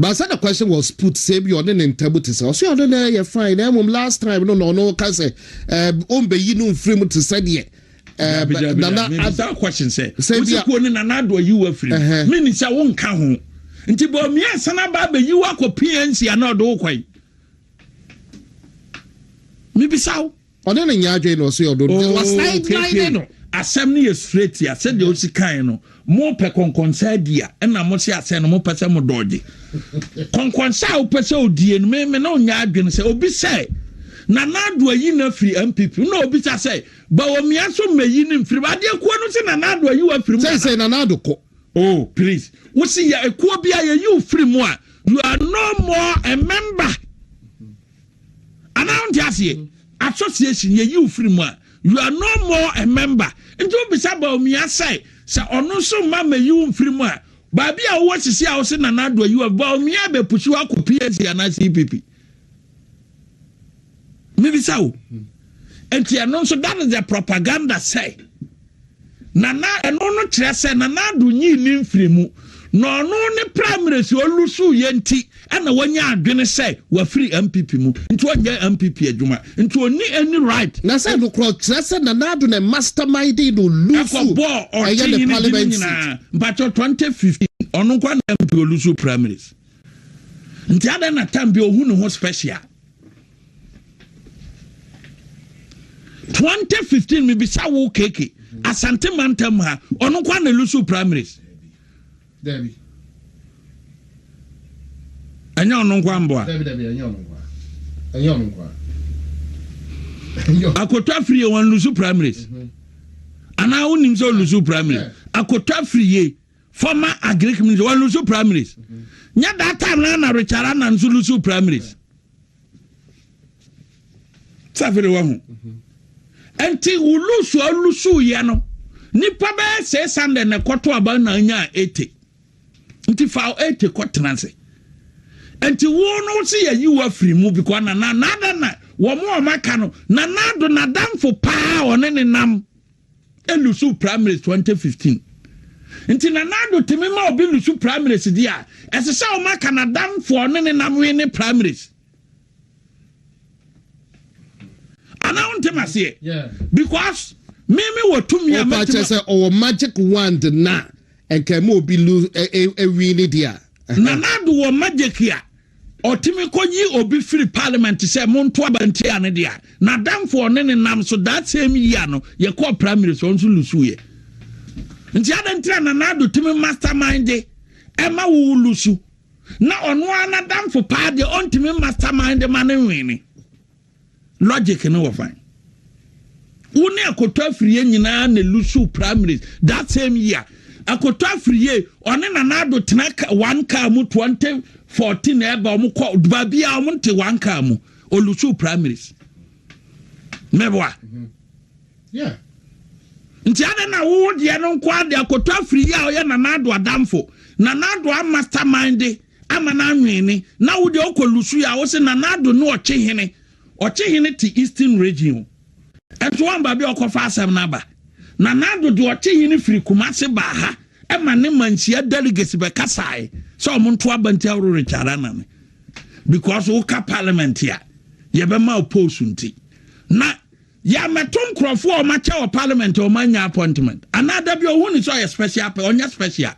But sɛ the question was put sɛ ebi ɔne ne ntamu te sɛ ɔsɛ ɔne na ɛyɛ fine na mmom last time no na ɔno ka sɛ ɛɛ ɔmbɛyi no mfiri mu te sɛ deɛ ɛɛ Nana Addo question sɛ wosi kuo ne Nana Addo ayi wo afiri mu meaning sɛ wonka ho nti Bawumia san aba abɛyi wo akɔ PNC anaa ɔde wo kɔ yi mebisa wo. Ɔne no nyɛ adwene na ɔse ɔdɔ no. Wa sideline no. Asɛm no yɛ straight a sɛdeɛ osi kan no mo pɛ kɔnkɔnsa adi a ɛna mo se asɛm no mo pɛ sɛ mo dɔɔgye kɔnkɔnsa a wopɛ sɛ odie no me me ne onyɛ adwene sɛ obi sɛ Nana Addo ayi no afiri MPP na obi sa sɛ Bawumia nso mmayi no mfiri mu adeɛ kuo no se Nana Addo ayi wo afiri mu. Sɛ sɛ Nana Addo kɔ. Oh please wo se yɛ ekuo bi a yɛyi wo firi mu a you are no more a member. Anaa wonte aseɛ? Association yɛyi wo firi mu a, you are no more a member. Nti wobisa Bawumia sɛ, sɛ ɔno nso mma mmayi wo mfiri mu a, baabi a wowɔ sisi a wose Nana Addo ayi wo, Bawumia bɛpusi wo akɔ PAC anaa CPP? Mebisa wo. Nti ɛno nso that is the propaganda sɛ Nana, ɛno no kyerɛ sɛ Nana Addo nyii ne mfiri mu, na ɔno ne primaries a ɔlusuiɛ nti ɛna wanya adwene sɛ wafiri NPP mu, nti ɔnyɛ NPP adwuma, nti ɔnni any right. Na sɛ nokorɛ ɔkyerɛ sɛ Nana Addo na masterminding no lusu Ɛkɔbɔɔ ɛyɛ ne ɔkye hene di no parliament seat. nyinaa, mpakyɛw 2015 ɔno nkoa na MP ɔlusu primaries, nti adɛn na time bi ɔhu ne ho special? 2015 mebisa wo keke Asante mantam ha ɔno nko na lusu primaries ɛnyɛ ɔno nko amboa Akoto afiri yɛ wɔn lusu primaries mhm. anaa wonim sɛ olusu primaries Akoto afiri yɛ former agric minister wɔn lusu primaries mhm. nyɛ that time na na Richard Annan nso lusu primaries. Safiri wɔ ho. Nti wo lusu a lusu yɛ no nipa bɛyɛ 600 na ɛkɔto aba na anya 80. Nti fa 80 kɔ tena ase. Nti wo no si yɛ yi wo afiri mu because na na na na wɔn a wɔn aka no na na do na danfo paa ɔne ne nam elusu primaries 2015. Nti Nana Addo tumi ma obi lusu primaries di a, ɛsɛ sɛ wɔn aka n'adamfo a ɔne ne nam we ne primaries. Anaa wonte ma seɛ? Because me me wɔ tumi a mɛtumi. Ɔpa kyɛ sɛ ɔwɔ magic wand na nka ɛma obi lu ewi ne di a. Nana Addo wɔ magic a ɔtumi kɔyi obi firi parliament sɛ monto aba ntia no deɛ a, n'adamfo ɔne ne nam so that same year no yɛkɔɔ primaries ɔno nso lusuiɛ. Nti adɛn nti na Nana Addo tumi mastermind de ɛma wo lusu na ɔno ara n'adamfo paa deɛ ɔntumi mastermind ma no nwene? Logic no wɔ fan. Wo ne Akoto Afriyie nyinaa na lusu primaries that same year. Akoto Afriyie ɔne Nana Addo tena one car mu 2014 ɛba ɔmo kɔ baabi a ɔmo nte one car mu olusu primaries. Mɛboa. Yeah. Nti adɛn na wo deɛ no nko ade Akoto Afriyie a ɔyɛ Nana Addo adamfo Nana Addo a mastermind ama no anwene na wo deɛ ɔkɔ lusu a wo se Nana Addo ne Ɔkyehene. Ɔkyehene te Eastern Region o. Ɛnso wɔn baabi a ɔkɔfa asɛm no aba. Nana Addo de Ɔkyehene firi Kumase baa ha ɛma ne manhyia delegates bɛkasae sɛ ɔmo nto aba nti aworo Richard Anane because woka parliament a yɛbɛma wo post nti na yɛamɛto nkurɔfoɔ a ɔmakyɛ wɔ parliament a ɔma appointment anaa da bi ɔhu ne sɛ ɔyɛ special pɛ ɔnyɛ special.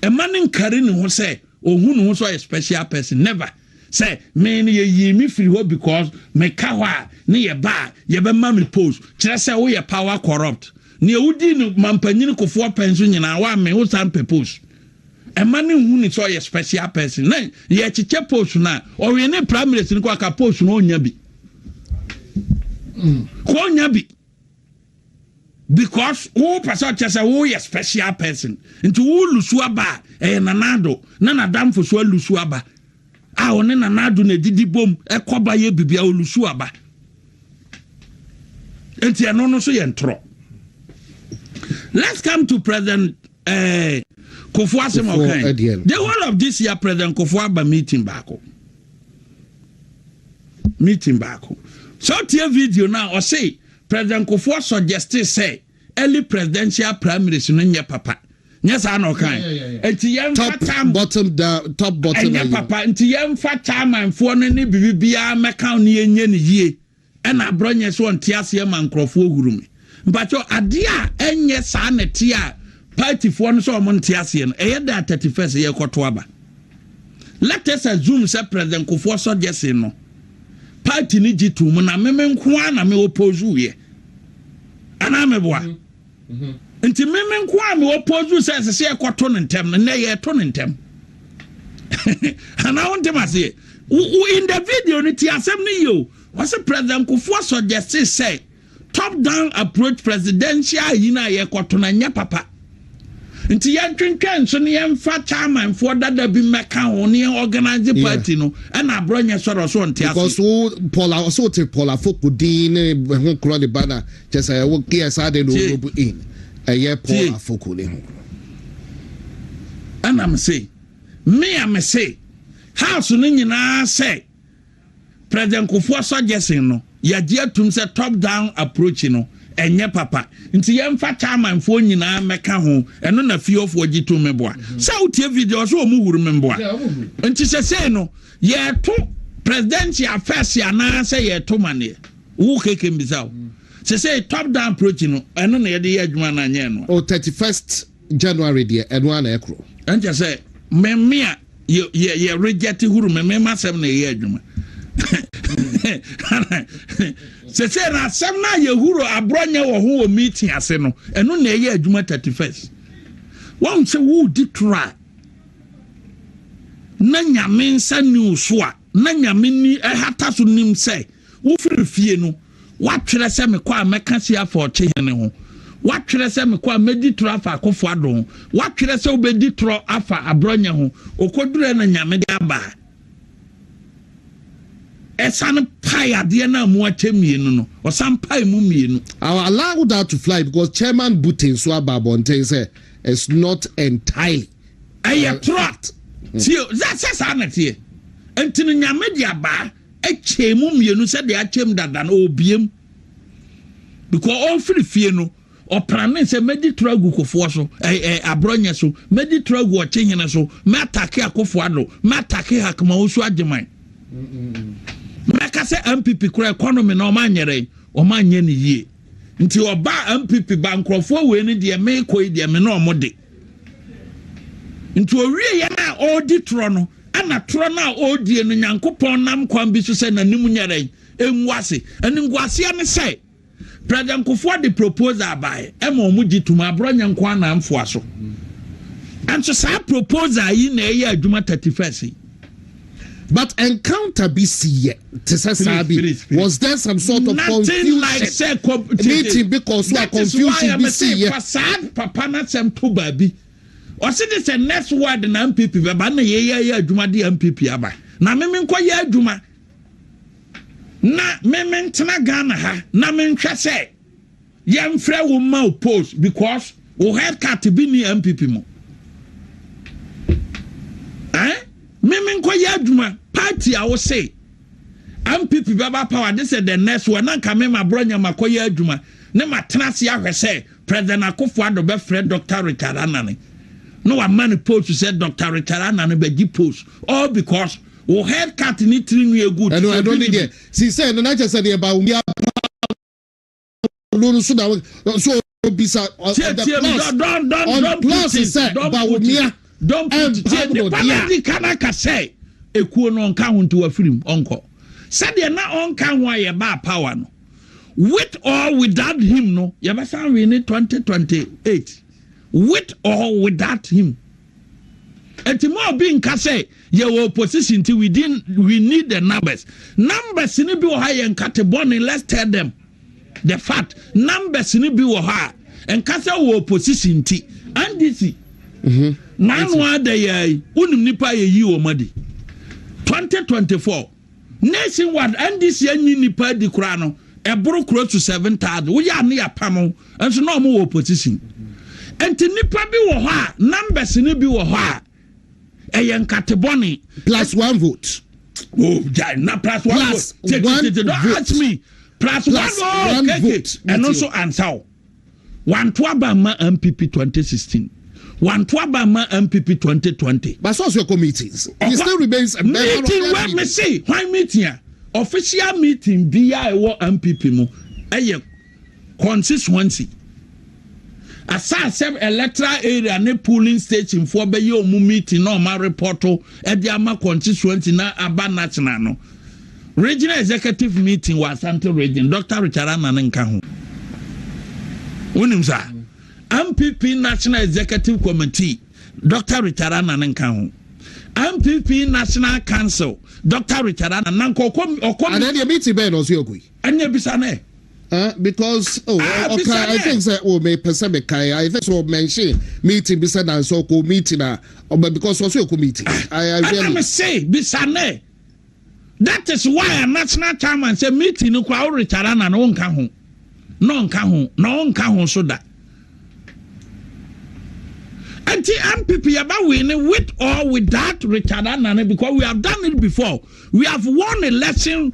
Ɛma ne nkari ne ho sɛ ɔhu ne ho sɛ ɔyɛ special person. Never sɛ me no yɛyii me firi hɔ because meka hɔ a ne yɛba a yɛbɛma me post. Kyerɛ sɛ woyɛ power corrupt. Nea wodii no mampanyini Kofoɔ pɛn so nyinaa woame wo san pɛ post. Ɛma ne hu ne sɛ ɔyɛ special person. Na yɛkyekyɛ post no a ɔwe ne primaries no kɔ aka post no ɔnya bi. Kɔ ɔnya bi. Because wo pɛ sɛ ɔkyɛ sɛ woyɛ special person nti wo lusu aba a ɛyɛ Nana Addo na n'adamfo so alusu aba a ɔne Nana Addo na edidi bom ɛkɔba yɛ biribi a olusu aba nti ɛno no so yɛ ntorɔ. Let's come to President Kufuor asɛm a ɔkan. The whole of this year President Kufuor aba meeting baako. Meeting baako. So tie video na ɔse President Kufuor suggested sɛ early presidential primaries no nyɛ papa. Nyɛ saa na ɔkan. Nti yɛmfa top bottom down top bottom. Ɛnyɛ papa. Nti yɛmfa chairmanfoɔ no ne biribi biara mɛka ne yɛnyɛ ne yie. Ɛna aborɔ nyɛ sɛ ɔnte aseɛ ma nkurɔfoɔ huru me. Mpakyɛw adeɛ a ɛnyɛ saa na ɛte a partyfoɔ no sɛ ɔmo nte aseɛ no ɛyɛ da 31st yɛkɔto aba. Let us assume sɛ President Kufuor suggestion no party no gye to mu na meme nko ara na me oppose yɛ. Anaa meboa. Nti meme nko ara me oppose sɛ ɛsɛ sɛ yɛkɔto no ntɛm no nnɛ yɛto no ntɛm. Anaa wontem aseɛ. In the video no ti asɛm no yie o. Wɔsɛ President Kufuor suggest sɛ top down approach presidential yi na yɛkɔto no nyɛ papa. Nti yɛntwentwɛn nso ne yɛmfa chairmanfoɔ dada bi mmɛka ho ne yɛn organize party no ɛna aborɔ nyɛ sɔrɔ so ɔnte ase. Because wo Paul ɔsɛ wote Paul Afoko din ne ho korɔ ne ba na kyɛ sɛ wo yɛ saa de na ɔrobu in ɛyɛ Paul Afoko ne ho. Ɛna me se me a me se house no nyinaa sɛ President Kufuor suggestion no yɛagye atum sɛ top down approach no ɛnyɛ papa nti yɛmfa chairmanfoɔ nyinaa mmɛka ho. Ɛno na fiefoɔ gye tom meboa sɛ wotie video ɔsɛ ɔmu huru me mboa. Nti sɛsei no yɛto presidential first anaasɛ yɛto maneɛ wo keke mbisa wo sɛsei top down approach no ɛno na yɛde yɛ adwuma no anyɛ no. O 31st January deɛ ɛno ara na ɛkorɔ. Ɛnkyɛ sɛ meme a yɛ reject huru me mema asɛm na ɛyɛ adwuma. Sɛsɛ na asɛm no a yɛhuru aborɔ nyɛ wɔ ho wɔ meeting ase no ɛno na ɛyɛ adwuma 31st. Wɔn sɛ wodi toro a na Nyame nsa ni wo so a na Nyame ni ɛhata so nim sɛ wofiri fie no watwerɛ sɛ mekɔ a mɛka si afa ɔkyehene ho, watwerɛ sɛ mekɔ a mɛdi toro afa Akufo Addo ho, watwerɛ sɛ wobɛdi toro afa Aborɔnyɛ ho. Ɔkɔdurɛ na Nyame de aba a ɛsane pae adeɛ no a mu akyɛ mmienu no, ɔsan pae mu mmienu. I will allow that to fly because Chairman Bute nso aba abɔnten sɛ it's not entirely. Ɛyɛ torɔ. Tie sɛ saa na teɛ. Nti no Nyame de aba akyɛ mu mmienu sɛdeɛ akyɛm dada no ɔbiem. Because ɔmfiri fie no ɔprane sɛ mɛdi toro agu Kofoɔ so, Aborɔnyɛ so, mɛdi toro agu Ɔkyehene so, mɛatake Akufo Addo, mɛatake Hakma Owusu Agyeman. Mɛka sɛ MPP kora economy na ɔma anyɛrɛ, ɔma anyɛ ne yie. Nti ɔba MPP ba nkurɔfoɔ wei no deɛ meekɔ yi deɛ me ne ɔmo de. Nti owie yɛ no a ɔredi torɔ no, ɛna torɔ no a ɔredie no, Nyankopɔn nam kwan bi so sɛ n'anim nyɛ dɛn? Ngu ase. Animguaseɛ ne sɛ, President Kufuor de proposal baeɛ ɛma wɔn gye tom, aborɔ nyɛ nko ara na amfoa so. Nso saa proposal yi na ɛyɛ adwuma 31st yi. But encounter bi si yɛ te sɛ saa bi. Was there some sort of Nothing confusion? like sɛ kɔ Meeting bi kɔ so a That is why confusion I'm bi si say yɛ. fa saa papa n'asɛm to baabi. Ɔsi de sɛ next word na NPP bɛba na yɛyɛ yɛ adwuma de NPP aba. Na meme nkɔ yɛ adwuma. Na meme ntena Ghana ha na menhwɛ sɛ yɛmfrɛ wo ma wo post because wo haircut bi ni NPP mu. Eh? Meme nkɔ yɛ adwuma party a wo se NPP bɛba power de sɛ the next one na nka me ma borɔ nya makɔ yɛ adwuma ne ma tena ase ahwɛ sɛ President Akufo-Addo bɛfrɛ Dr. Richard Anane na wama no post sɛ Dr. Richard Anane bɛgye post all because wo haircut ne tiri nwi egu Ɛno ɛno ne deɛ sisɛ ɛno n'akyɛ sɛ deɛ ba omi apa no so na so obisa on tie the tie plus don don on don plus put it sɛ don put Bawumia it don put it tie ɛmpa no nipa na deɛ di kan aka sɛ ekuo no ɔnka ho nti wafiri mu ɔnkɔ sɛdeɛ na ɔnka ho a yɛba power no, with or without him no, yɛbɛsan win ne 2028 with or without him. Eti mo obi nka sɛ yɛwɔ opposition nti we didn't, we need the numbers. Numbers ni bi wɔ ha yɛ nkate bɔne. Let's tell them the fact. Numbers ni bi wɔ ha a nka sɛ wɔ opposition nti NDC n'ano ada yɛ yi, wonim nipa yɛ yi wɔn adi 2024 nationwide. NDC anyi nipa adi koraa no ɛboro close to 7,000. Woyɛ ane yɛ apam nso na wɔn wɔ opposition. Nti nipa bi wɔ hɔ a numbers ni bi wɔ hɔ a ɛyɛ nkate bɔne. Plus one vote. Oh, ja, na plus one Plus vote. one Te, te, don't vote. ask me. Plus, Plus one, oh, one keke. vote. Ɛno nso ansa o. Wanto aba ma NPP 2016. Wanto aba ma NPP 2020. But so also meetings. He still remains a member of meeting the where me say why meeting a official meeting bi a ɛwɔ NPP mu ɛyɛ constituency asase, electoral area ne polling station foɔ bɛyɛ ɔmo meeting na ɔmo report ɛde ama constituency na aba national no. Regional executive meeting wɔ Asante Region, Dr Richard Anane nka ho. Wonim saa NPP National Executive Committee, Dr Richard Anane nka ho. NPP National Council, Dr Richard Anane na nka ɔkɔ ɔkɔ. And then the meeting bɛn na ɔso yɛ kɔ yi. Ɛnyɛ bisa nɛ. Because oh, Ah, okay, bisa I nɛ. think say oh me pese me kai, I think so mention meeting bisa na so ko meeting na oh, but because also ko meeting I ɛna really me say bisa nɛ. That is why a national chairman sɛ meeting no kora wo Richard Anane wonka ho na ɔnka ho na ɔnka ho so da. Nti NPP yɛba win with or without Richard Anane because we have done it before. We have won election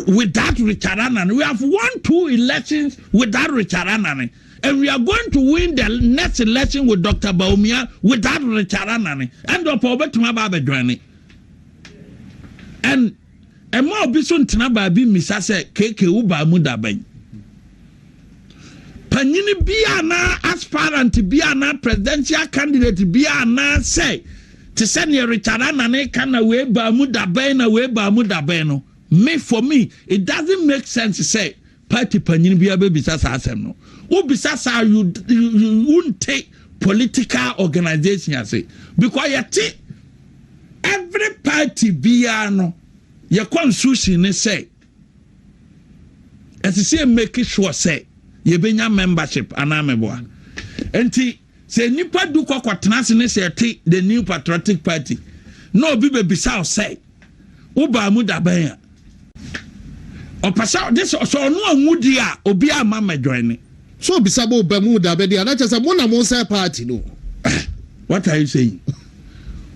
without Richard Anane. We have won two elections without Richard Anane and we are going to win the next election with Dr Bawumia without Richard Anane. And ɔpɛ ɔbɛtumi aba abɛdwane and ɛma obi so ntena baabi mmisa sɛ keke wo baa mu da bɛn. Panyini bi anaa aspirant bi anaa presidential candidate bi anaa sɛ te sɛ nea Richard Anane ka na wei baa mu da bɛn na wei baa mu da bɛn no, me for me it doesn't make sense sɛ party panyini bi abɛbisa saa asɛm no. Wobisa saa, you wonte political organisation ase because yɛte every party biara no yɛ constitution ne sɛ ɛsɛ sɛ make sure sɛ yɛbɛnya membership anaa meboa. Nti sɛ nipa du kɔ kɔtena ase ne sɛ ɛte the New Patriotic Party na obi bɛbisa wo sɛ wobaa mu da bɛn a, ɔpɛ sɛ de sɛ ɔno anwu di a obi ama mɛjoin ne. So bisa mo ba mu da bɛ di ana kyerɛ sɛ mo na mo sɛ party no. What are you saying?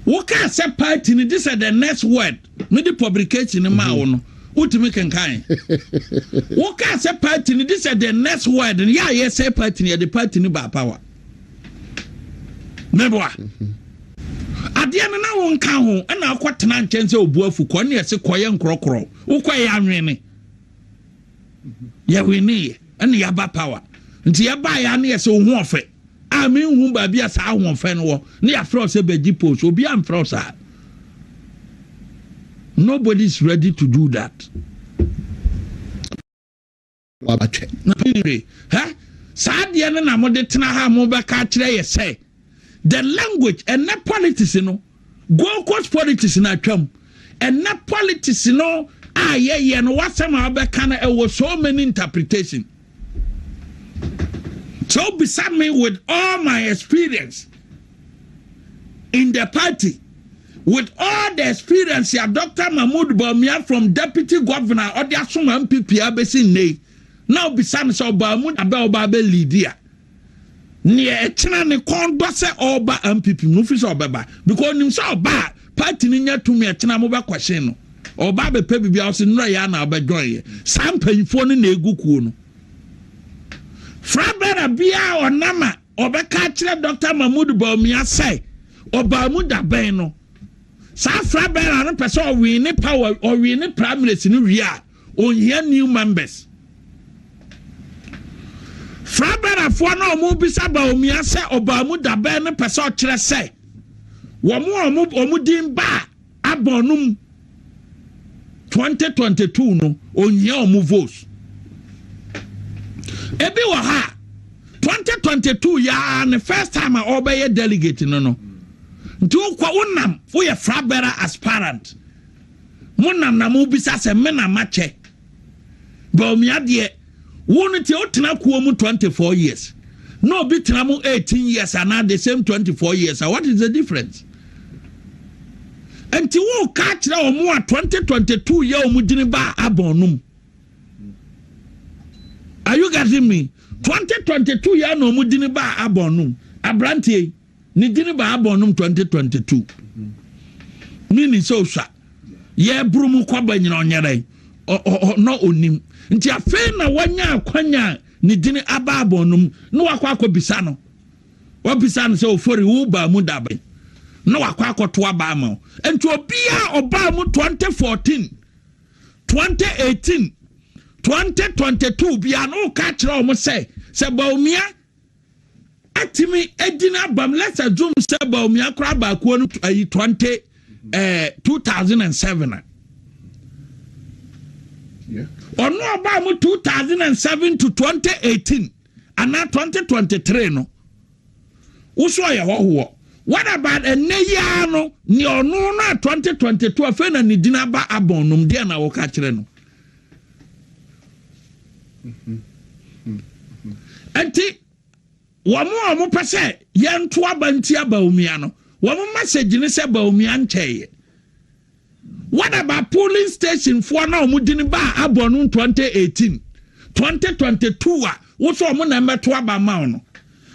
Woka sɛ party no this is the next word. Mede publication no maa wo no, wotumi kenkan. Woka sɛ party no this is the next word no. Yɛ a yɛsɛ party no, yɛde party no ba power. Meboa adeɛ no na wonka ho ɛna akɔtena nkyɛn sɛ obu afu kɔ ne yɛse kɔyɛ nkorɔkorɔ wokɔ yɛ anwene yɛweneyɛ ɛne yɛaba power. Nti yɛbaa yɛ ne yɛsɛ wo ho ɔfɛ. a menhu baabi a saa ahoɔfɛ no wɔ ne yɛafrɛ wo sɛ bɛgye post. Obi amfrɛ wo saa. Nobody is ready to do that. Wabatwɛ. Na pii hɛ saa adeɛ no na mode tena ha mobɛka akyerɛ yɛ sɛ the language ɛnɛ politics no, Gold Coast politics no atwam. Ɛnɛ politics no a yɛyɛ no, wasɛm a wobɛka no ɛwɔ so many interpretation. So wobisa me, with all my experience in the party, with all the experience ya Dr. Mahmoud Bawumia from deputy governor ɔde asom NPP abɛsi nne yi, na obisa no sɛ ɔbaa mu abɛ ɔbaa bɛ lead a, neɛ ɛkyena ne kɔn dɔ sɛ ɔreba NPP mu fi sɛ ɔbɛba, because onim sɛ ɔba a, party no nya tumi, ɛkyena mo bɛkɔhyɛn no, ɔba abɛpɛ biribi a ɔsɛ nnura yɛ ana ɔbɛjoin yɛ. Saa mpanyinfoɔ no na egu kuo no. Flagbearer biara ɔnam a ɔbɛka akyerɛ Dr. Mahmoud Bawumia sɛ ɔbaa mu da bɛn no, saa flagbearer no pɛ sɛ ɔwin ne power, ɔwin ne primaries no wie a, ɔnhia new members. Flagbearerfoɔ no a wɔn bisa Bawumia sɛ ɔbaa mu da bɛn no pɛ sɛ ɔkyerɛ sɛ wɔn a wɔn din ba abɔn no mu 2022 no, ɔnhia wɔn votes. Ebi wɔ ha, 2022 yaa ne first time a ɔbɛyɛ delegate no, nti wokɔ wonam woyɛ flagbearer aspirant, monam na mobisa sɛ me na makyɛ Bawumia deɛ, wo no tie, wotena kuo mu 24 years na obi tena mu 18 years anaa the same 24 years, what is the difference? Nti woka kyerɛ wɔn a 2022 yɛ wɔn gyini ba abɔn no mu. Are you getting me? 2022 yɛ na wɔn gyini ba abɔn no mu. Aberanteɛ yi ne gyini ba abɔn no mu 2022, meaning sɛ osua yɛboro mu kɔba nyina ɔnyɛrɛ ɔnɔ onim. Nti afei na wanya akwanya ne gyini aba abɔn no mu na wakɔ akɔ no, wabisa no sɛ, "Ofori, wo baa mu dabe?" Na wakɔ akɔto aba ama wo. Nti obiara ɔbaa mu 2014, 2018, 2022 biara no, woka kyerɛ wɔn sɛ Bawumia atumi agyina abam, let's assume sɛ Bawumia koraa baakuo no ayi 20 2007 a, ɔno ɔbaa mu 2007 to 2018 anaa 2023 no, woso ɔyɛ hɔhoɔ. What about ɛnɛ yi ara no, nea ɔno no a 2022 afei na ne din aba abɔn nom deɛ na wɔka kyerɛ no? Nti wɔn a wɔpɛ sɛ yɛnto aba ntia Bawumia no, wɔn message ne sɛ Bawumia nkyɛn. What about polling station foɔ na wɔn din ba abɔ no 2018, 2022 a wosɔ wɔn na mmɛto aba ma no?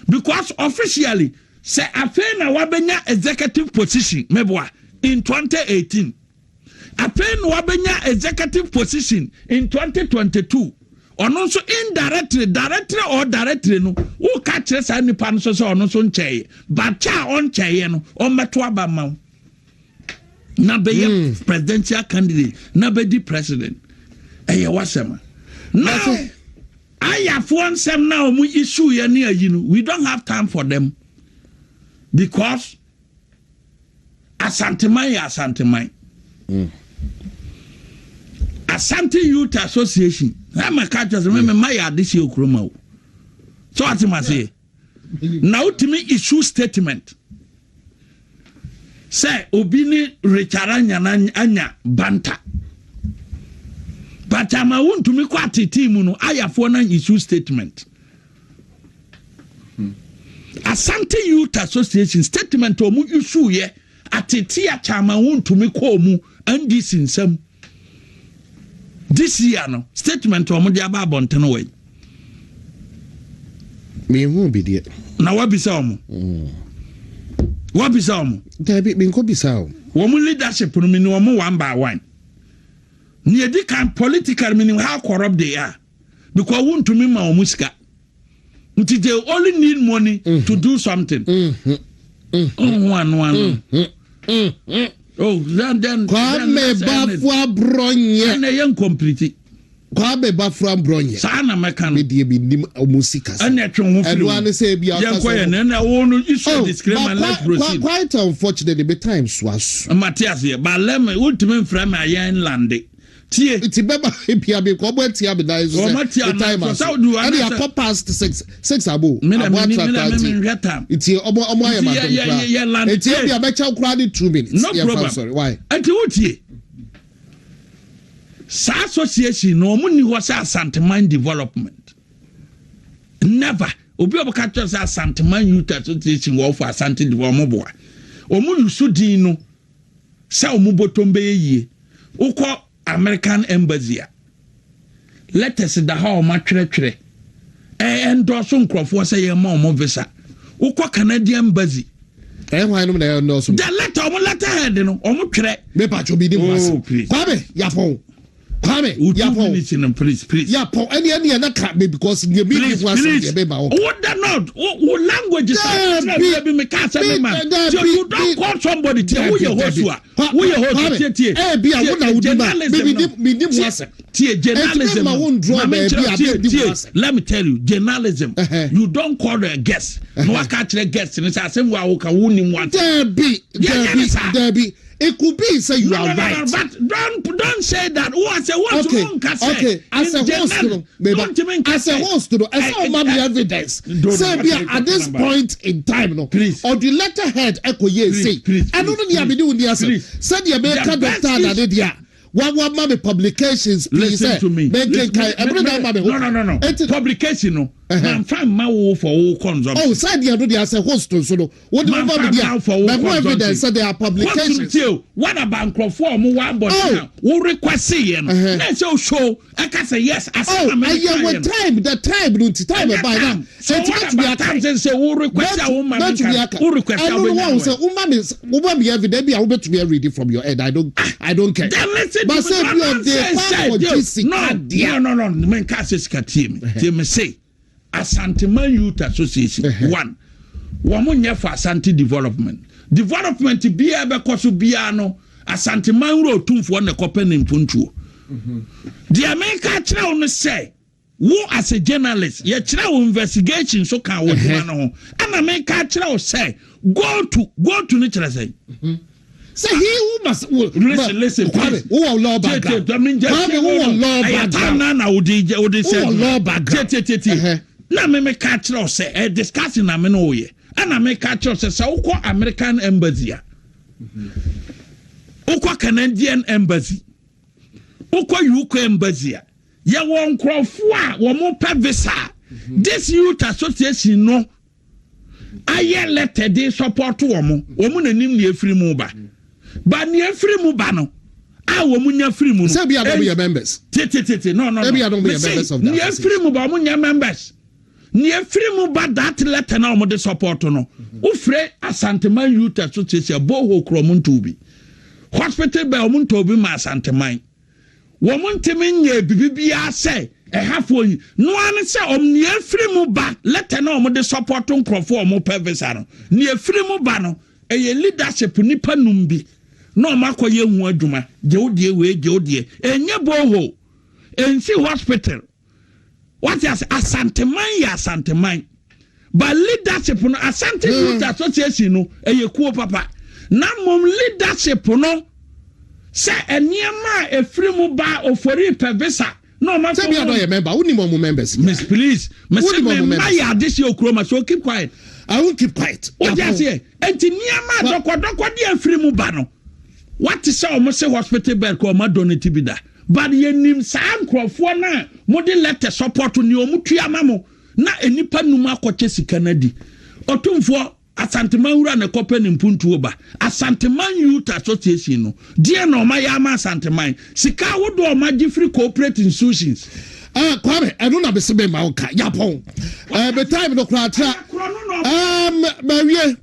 Because officially sɛ afei na wabɛnya executive position, mɛboa, in 2018, afei na wabɛnya executive position in 2022, ɔno nso indirectly, directly or directly no, woka kyerɛ saa nipa no so sɛ ɔno nso nkyɛeɛ, bakyɛ a ɔnkyɛeɛ no, ɔmmɛto aba ma wo na bɛyɛ presidential candidate na bɛdi president. Ɛyɛ wasɛm a now ayafoɔ nsɛm na wɔn issue yɛ ne ayi no, we don't have time for them because Asanteman yɛ Asanteman. Asante Youth Association ɛma ka kyerɛ sɛ mɛmɛ ma yɛ ade si okurom o so ate ma se na wotumi issue statement sɛ obi ne Richard anya na anya banta, but ama wontumi kɔ atete mu no, ayafoɔ no issue statement. Asante Youth Association statement a wɔn issue yɛ atete akyama wontumi kɔɔ mu NDC nsɛm this year no, statement a wɔn de aba abɔnten wɔ yi. Mehu bi deɛ. Na wabisa wɔn, wabisa wɔn? Dabi, menkɔ bisa o. Wɔn leadership no mi ni wɔn one by one nea edi kan political mi ni how corrupt they are, because wontumi ma wɔn sika, nti they only need money to do something. Ɔho ano ano. Oh, then Kwame then Baffoe Abronye. Ɛna ɛyɛ incomplete. Kwame Bafra Mbrɔnyɛ. Saa na mɛka no. Me deɛ mi nim ɔmo sika sɛ. Ɛna ɛtwe ho firi mu. Ɛno ano sɛ ebi aka sɛ. Yɛn kɔ yɛn na ɛna wɔn no issue oh, disclaimer let's proceed. Quite unfortunately me time so aso. Mate aseɛ but let me wontumi nfrɛ me ayɛn lande tie. Nti bɛba ebia mi kɔ ɔmo atia mi nan so sɛ me time aso ɛna akɔ past 6 6 abo abo atra kora nti nti ɔmo ɔmo ayɛ ma dɔm kora nti ebia bɛkyɛw kora ne 2 minutes. No problem. Sorry, why? Nti wotie saa association no, ɔmo ni hɔ sɛ Asanteman development. Never. Obi a ɔbɛka kyerɛ sɛ Asanteman Youth Association wɔ for Asante development, ɔmo boa. Ɔmo yusu din no sɛ ɔmo bɔtɔm bɛyɛ yie. Wokɔ American Embassy a, letters da hɔ a ɔmo atwerɛtwerɛ ɛndɔso nkurɔfoɔ sɛ yɛn ma ɔmo visa. Wokɔ Canadian Embassy. Ɛyɛ hwan nom na ɛyɛ ndɔso? The letter, ɔmo letter head no, ɔmo twerɛ. Mepa atwo bi di mu ase. Oh, please. Kwame yapɔn, Kwame yapɔn. 2 minutes no, please, please. Yapɔn ɛni ɛna ka me because nye mi di mu asɛm deɛ bɛ ma wɔ. Wo da not wo language sa kyerɛ bi mi ka asɛm mi ma tie. You don call somebody. Tie, wo yɛ host a, wo yɛ host, tie, tie. Ɛɛ bi a wo na wo di ma mi mi di mu asɛm. Tie, journalism no, maame nkyerɛ, tie, tie, let me tell you, journalism, you don call the guest na waka kyerɛ guest ni sɛ asɛm wo a woka wo ni mu ase. Dɛbi, dɛbi, dɛbi, it could be say you no, are no, right. No, but don't say that. Wo as a host, okay, no. Okay, as a host no, meba, as a host no, ɛsɛ ɔma mi evidence sɛ bi at this point in time no, please, or the letterhead ɛkɔ yie say ɛno no ni abedi wo ni asɛm sɛdeɛ mɛka Doctor Adade deɛ wa wa ma mi publications please. Listen to me. Mɛnkenkan ɛbɛrɛ na ma mi ho. No, publication no, ma nfa ma wo for wo consumption. Oh, sɛ deɛ no deɛ, as a host nso no, wo de wo ma mi deɛ, mɛ ho evidence sɛ there are publications. What to what about nkurɔfoɔ a wɔn wɔ abɔnten a wo request yɛ no, na ɛsɛ o show ɛka sɛ yes, asɛm na mɛ ɛyɛ wɔ time, the time no, nti time ɛba na so what about time sɛ wo request a wo ma mi nka wo request a wo bɛ nya wɔ. Ɛno no wɔn sɛ wo ma mi evidence bi a wo bɛ tumi read it from your head, I don't care. Then listen to me. But say bi ɔde kɔ akɔgye sika deɛ. No, mɛ nka sɛ sika. Tie mi, tie mi, say Asanteman Youth Association one, wɔn nyɛ for Asante development. Development biara bɛkɔ so biara no, Asanteman wura Otumfoɔ na ɛkɔpɛ ne mpuntuo. Deɛ meka kyerɛ wo no sɛ wo as a journalist, yɛkyerɛ wo investigation so ka wɔ dwuma no ho, ɛna meka kyerɛ wo sɛ go to no kyerɛ sɛ Sɛ he who must. Listen, listen. Kwame, wo wɔ law background. Kwame, wo wɔ law background. Ɛyɛ na wode wode sɛ. Wo wɔ law background. Tie, tie, tie. Na me meka kyerɛ wo sɛ ɛ discussion na me no woyɛ, ɛna meka kyerɛ wo sɛ wokɔ American Embassy a, wokɔ Canadian Embassy, wokɔ UK Embassy a, yɛwɔ nkurɔfoɔ a wɔn pɛ visa. This youth association no ayɛ letter de support wɔn. Wɔn n'anim nea efiri mu ba, ba nea efiri mu ba no a wɔn nya firi mu no. Sɛ bi a dɔm yɛ members. Tete, no. Ebi a dɔm yɛ members of the nea efiri mu ba, wɔn nyɛ members. Nea efiri mu ba, that letter na wɔn de support no, wofure Asanteman Youth Association borehole kuro, wɔn ntoo bi, hospital bɛɛ wɔn ntoo bi ma Asanteman. Wɔn ntumi nyɛ bibi biara sɛ ɛhafoɔ yi noa ne sɛ ɔm nea efiri mu ba, letter na wɔn de support nkurɔfoɔ a wɔn pɛ visa no, nea efiri mu ba no, ɛyɛ leadership nipa num bi na wɔn akɔyɛ ho adwuma. Gye wo deɛ wei, gye wo deɛ, ɛnyɛ borehole, ɛnsi hospital. Wate ase? Asanteman yɛ Asanteman, but leadership no, Asante Youth Association no ɛyɛ kuo papa, na mmom leadership no sɛ nneɛma a efiri mu ba, Ofori pɛ visa na ɔma. Sɛ bi a dɔ yɛ member, wo ni mo members. Miss, please, mese me mma yɛ ade si okuro ma, so keep quiet. I won't keep quiet. O di aseɛ? Nti nneɛma a dɔkɔdɔkɔ de efiri mu ba no, wate sɛ ɔmo se hospital bed kɔ ɔmo donate bi da, but yɛnim saa nkurɔfoɔ no a mode letter support ni, ɔmo tua ma mo na nipa num akɔkyɛ sika no adi. Ɔtumfoɔ Asanteman wura na ɛkɔpɛ ne mpuntuo ba. Asanteman Youth Association no deɛ na ɔma yɛ ama Asanteman sika ahodoɔ a ɔma gye firi corporate institutions. Kwame, ɛno na bese me ma wo ka yapɔn. Me time no koraa tra. Mawie.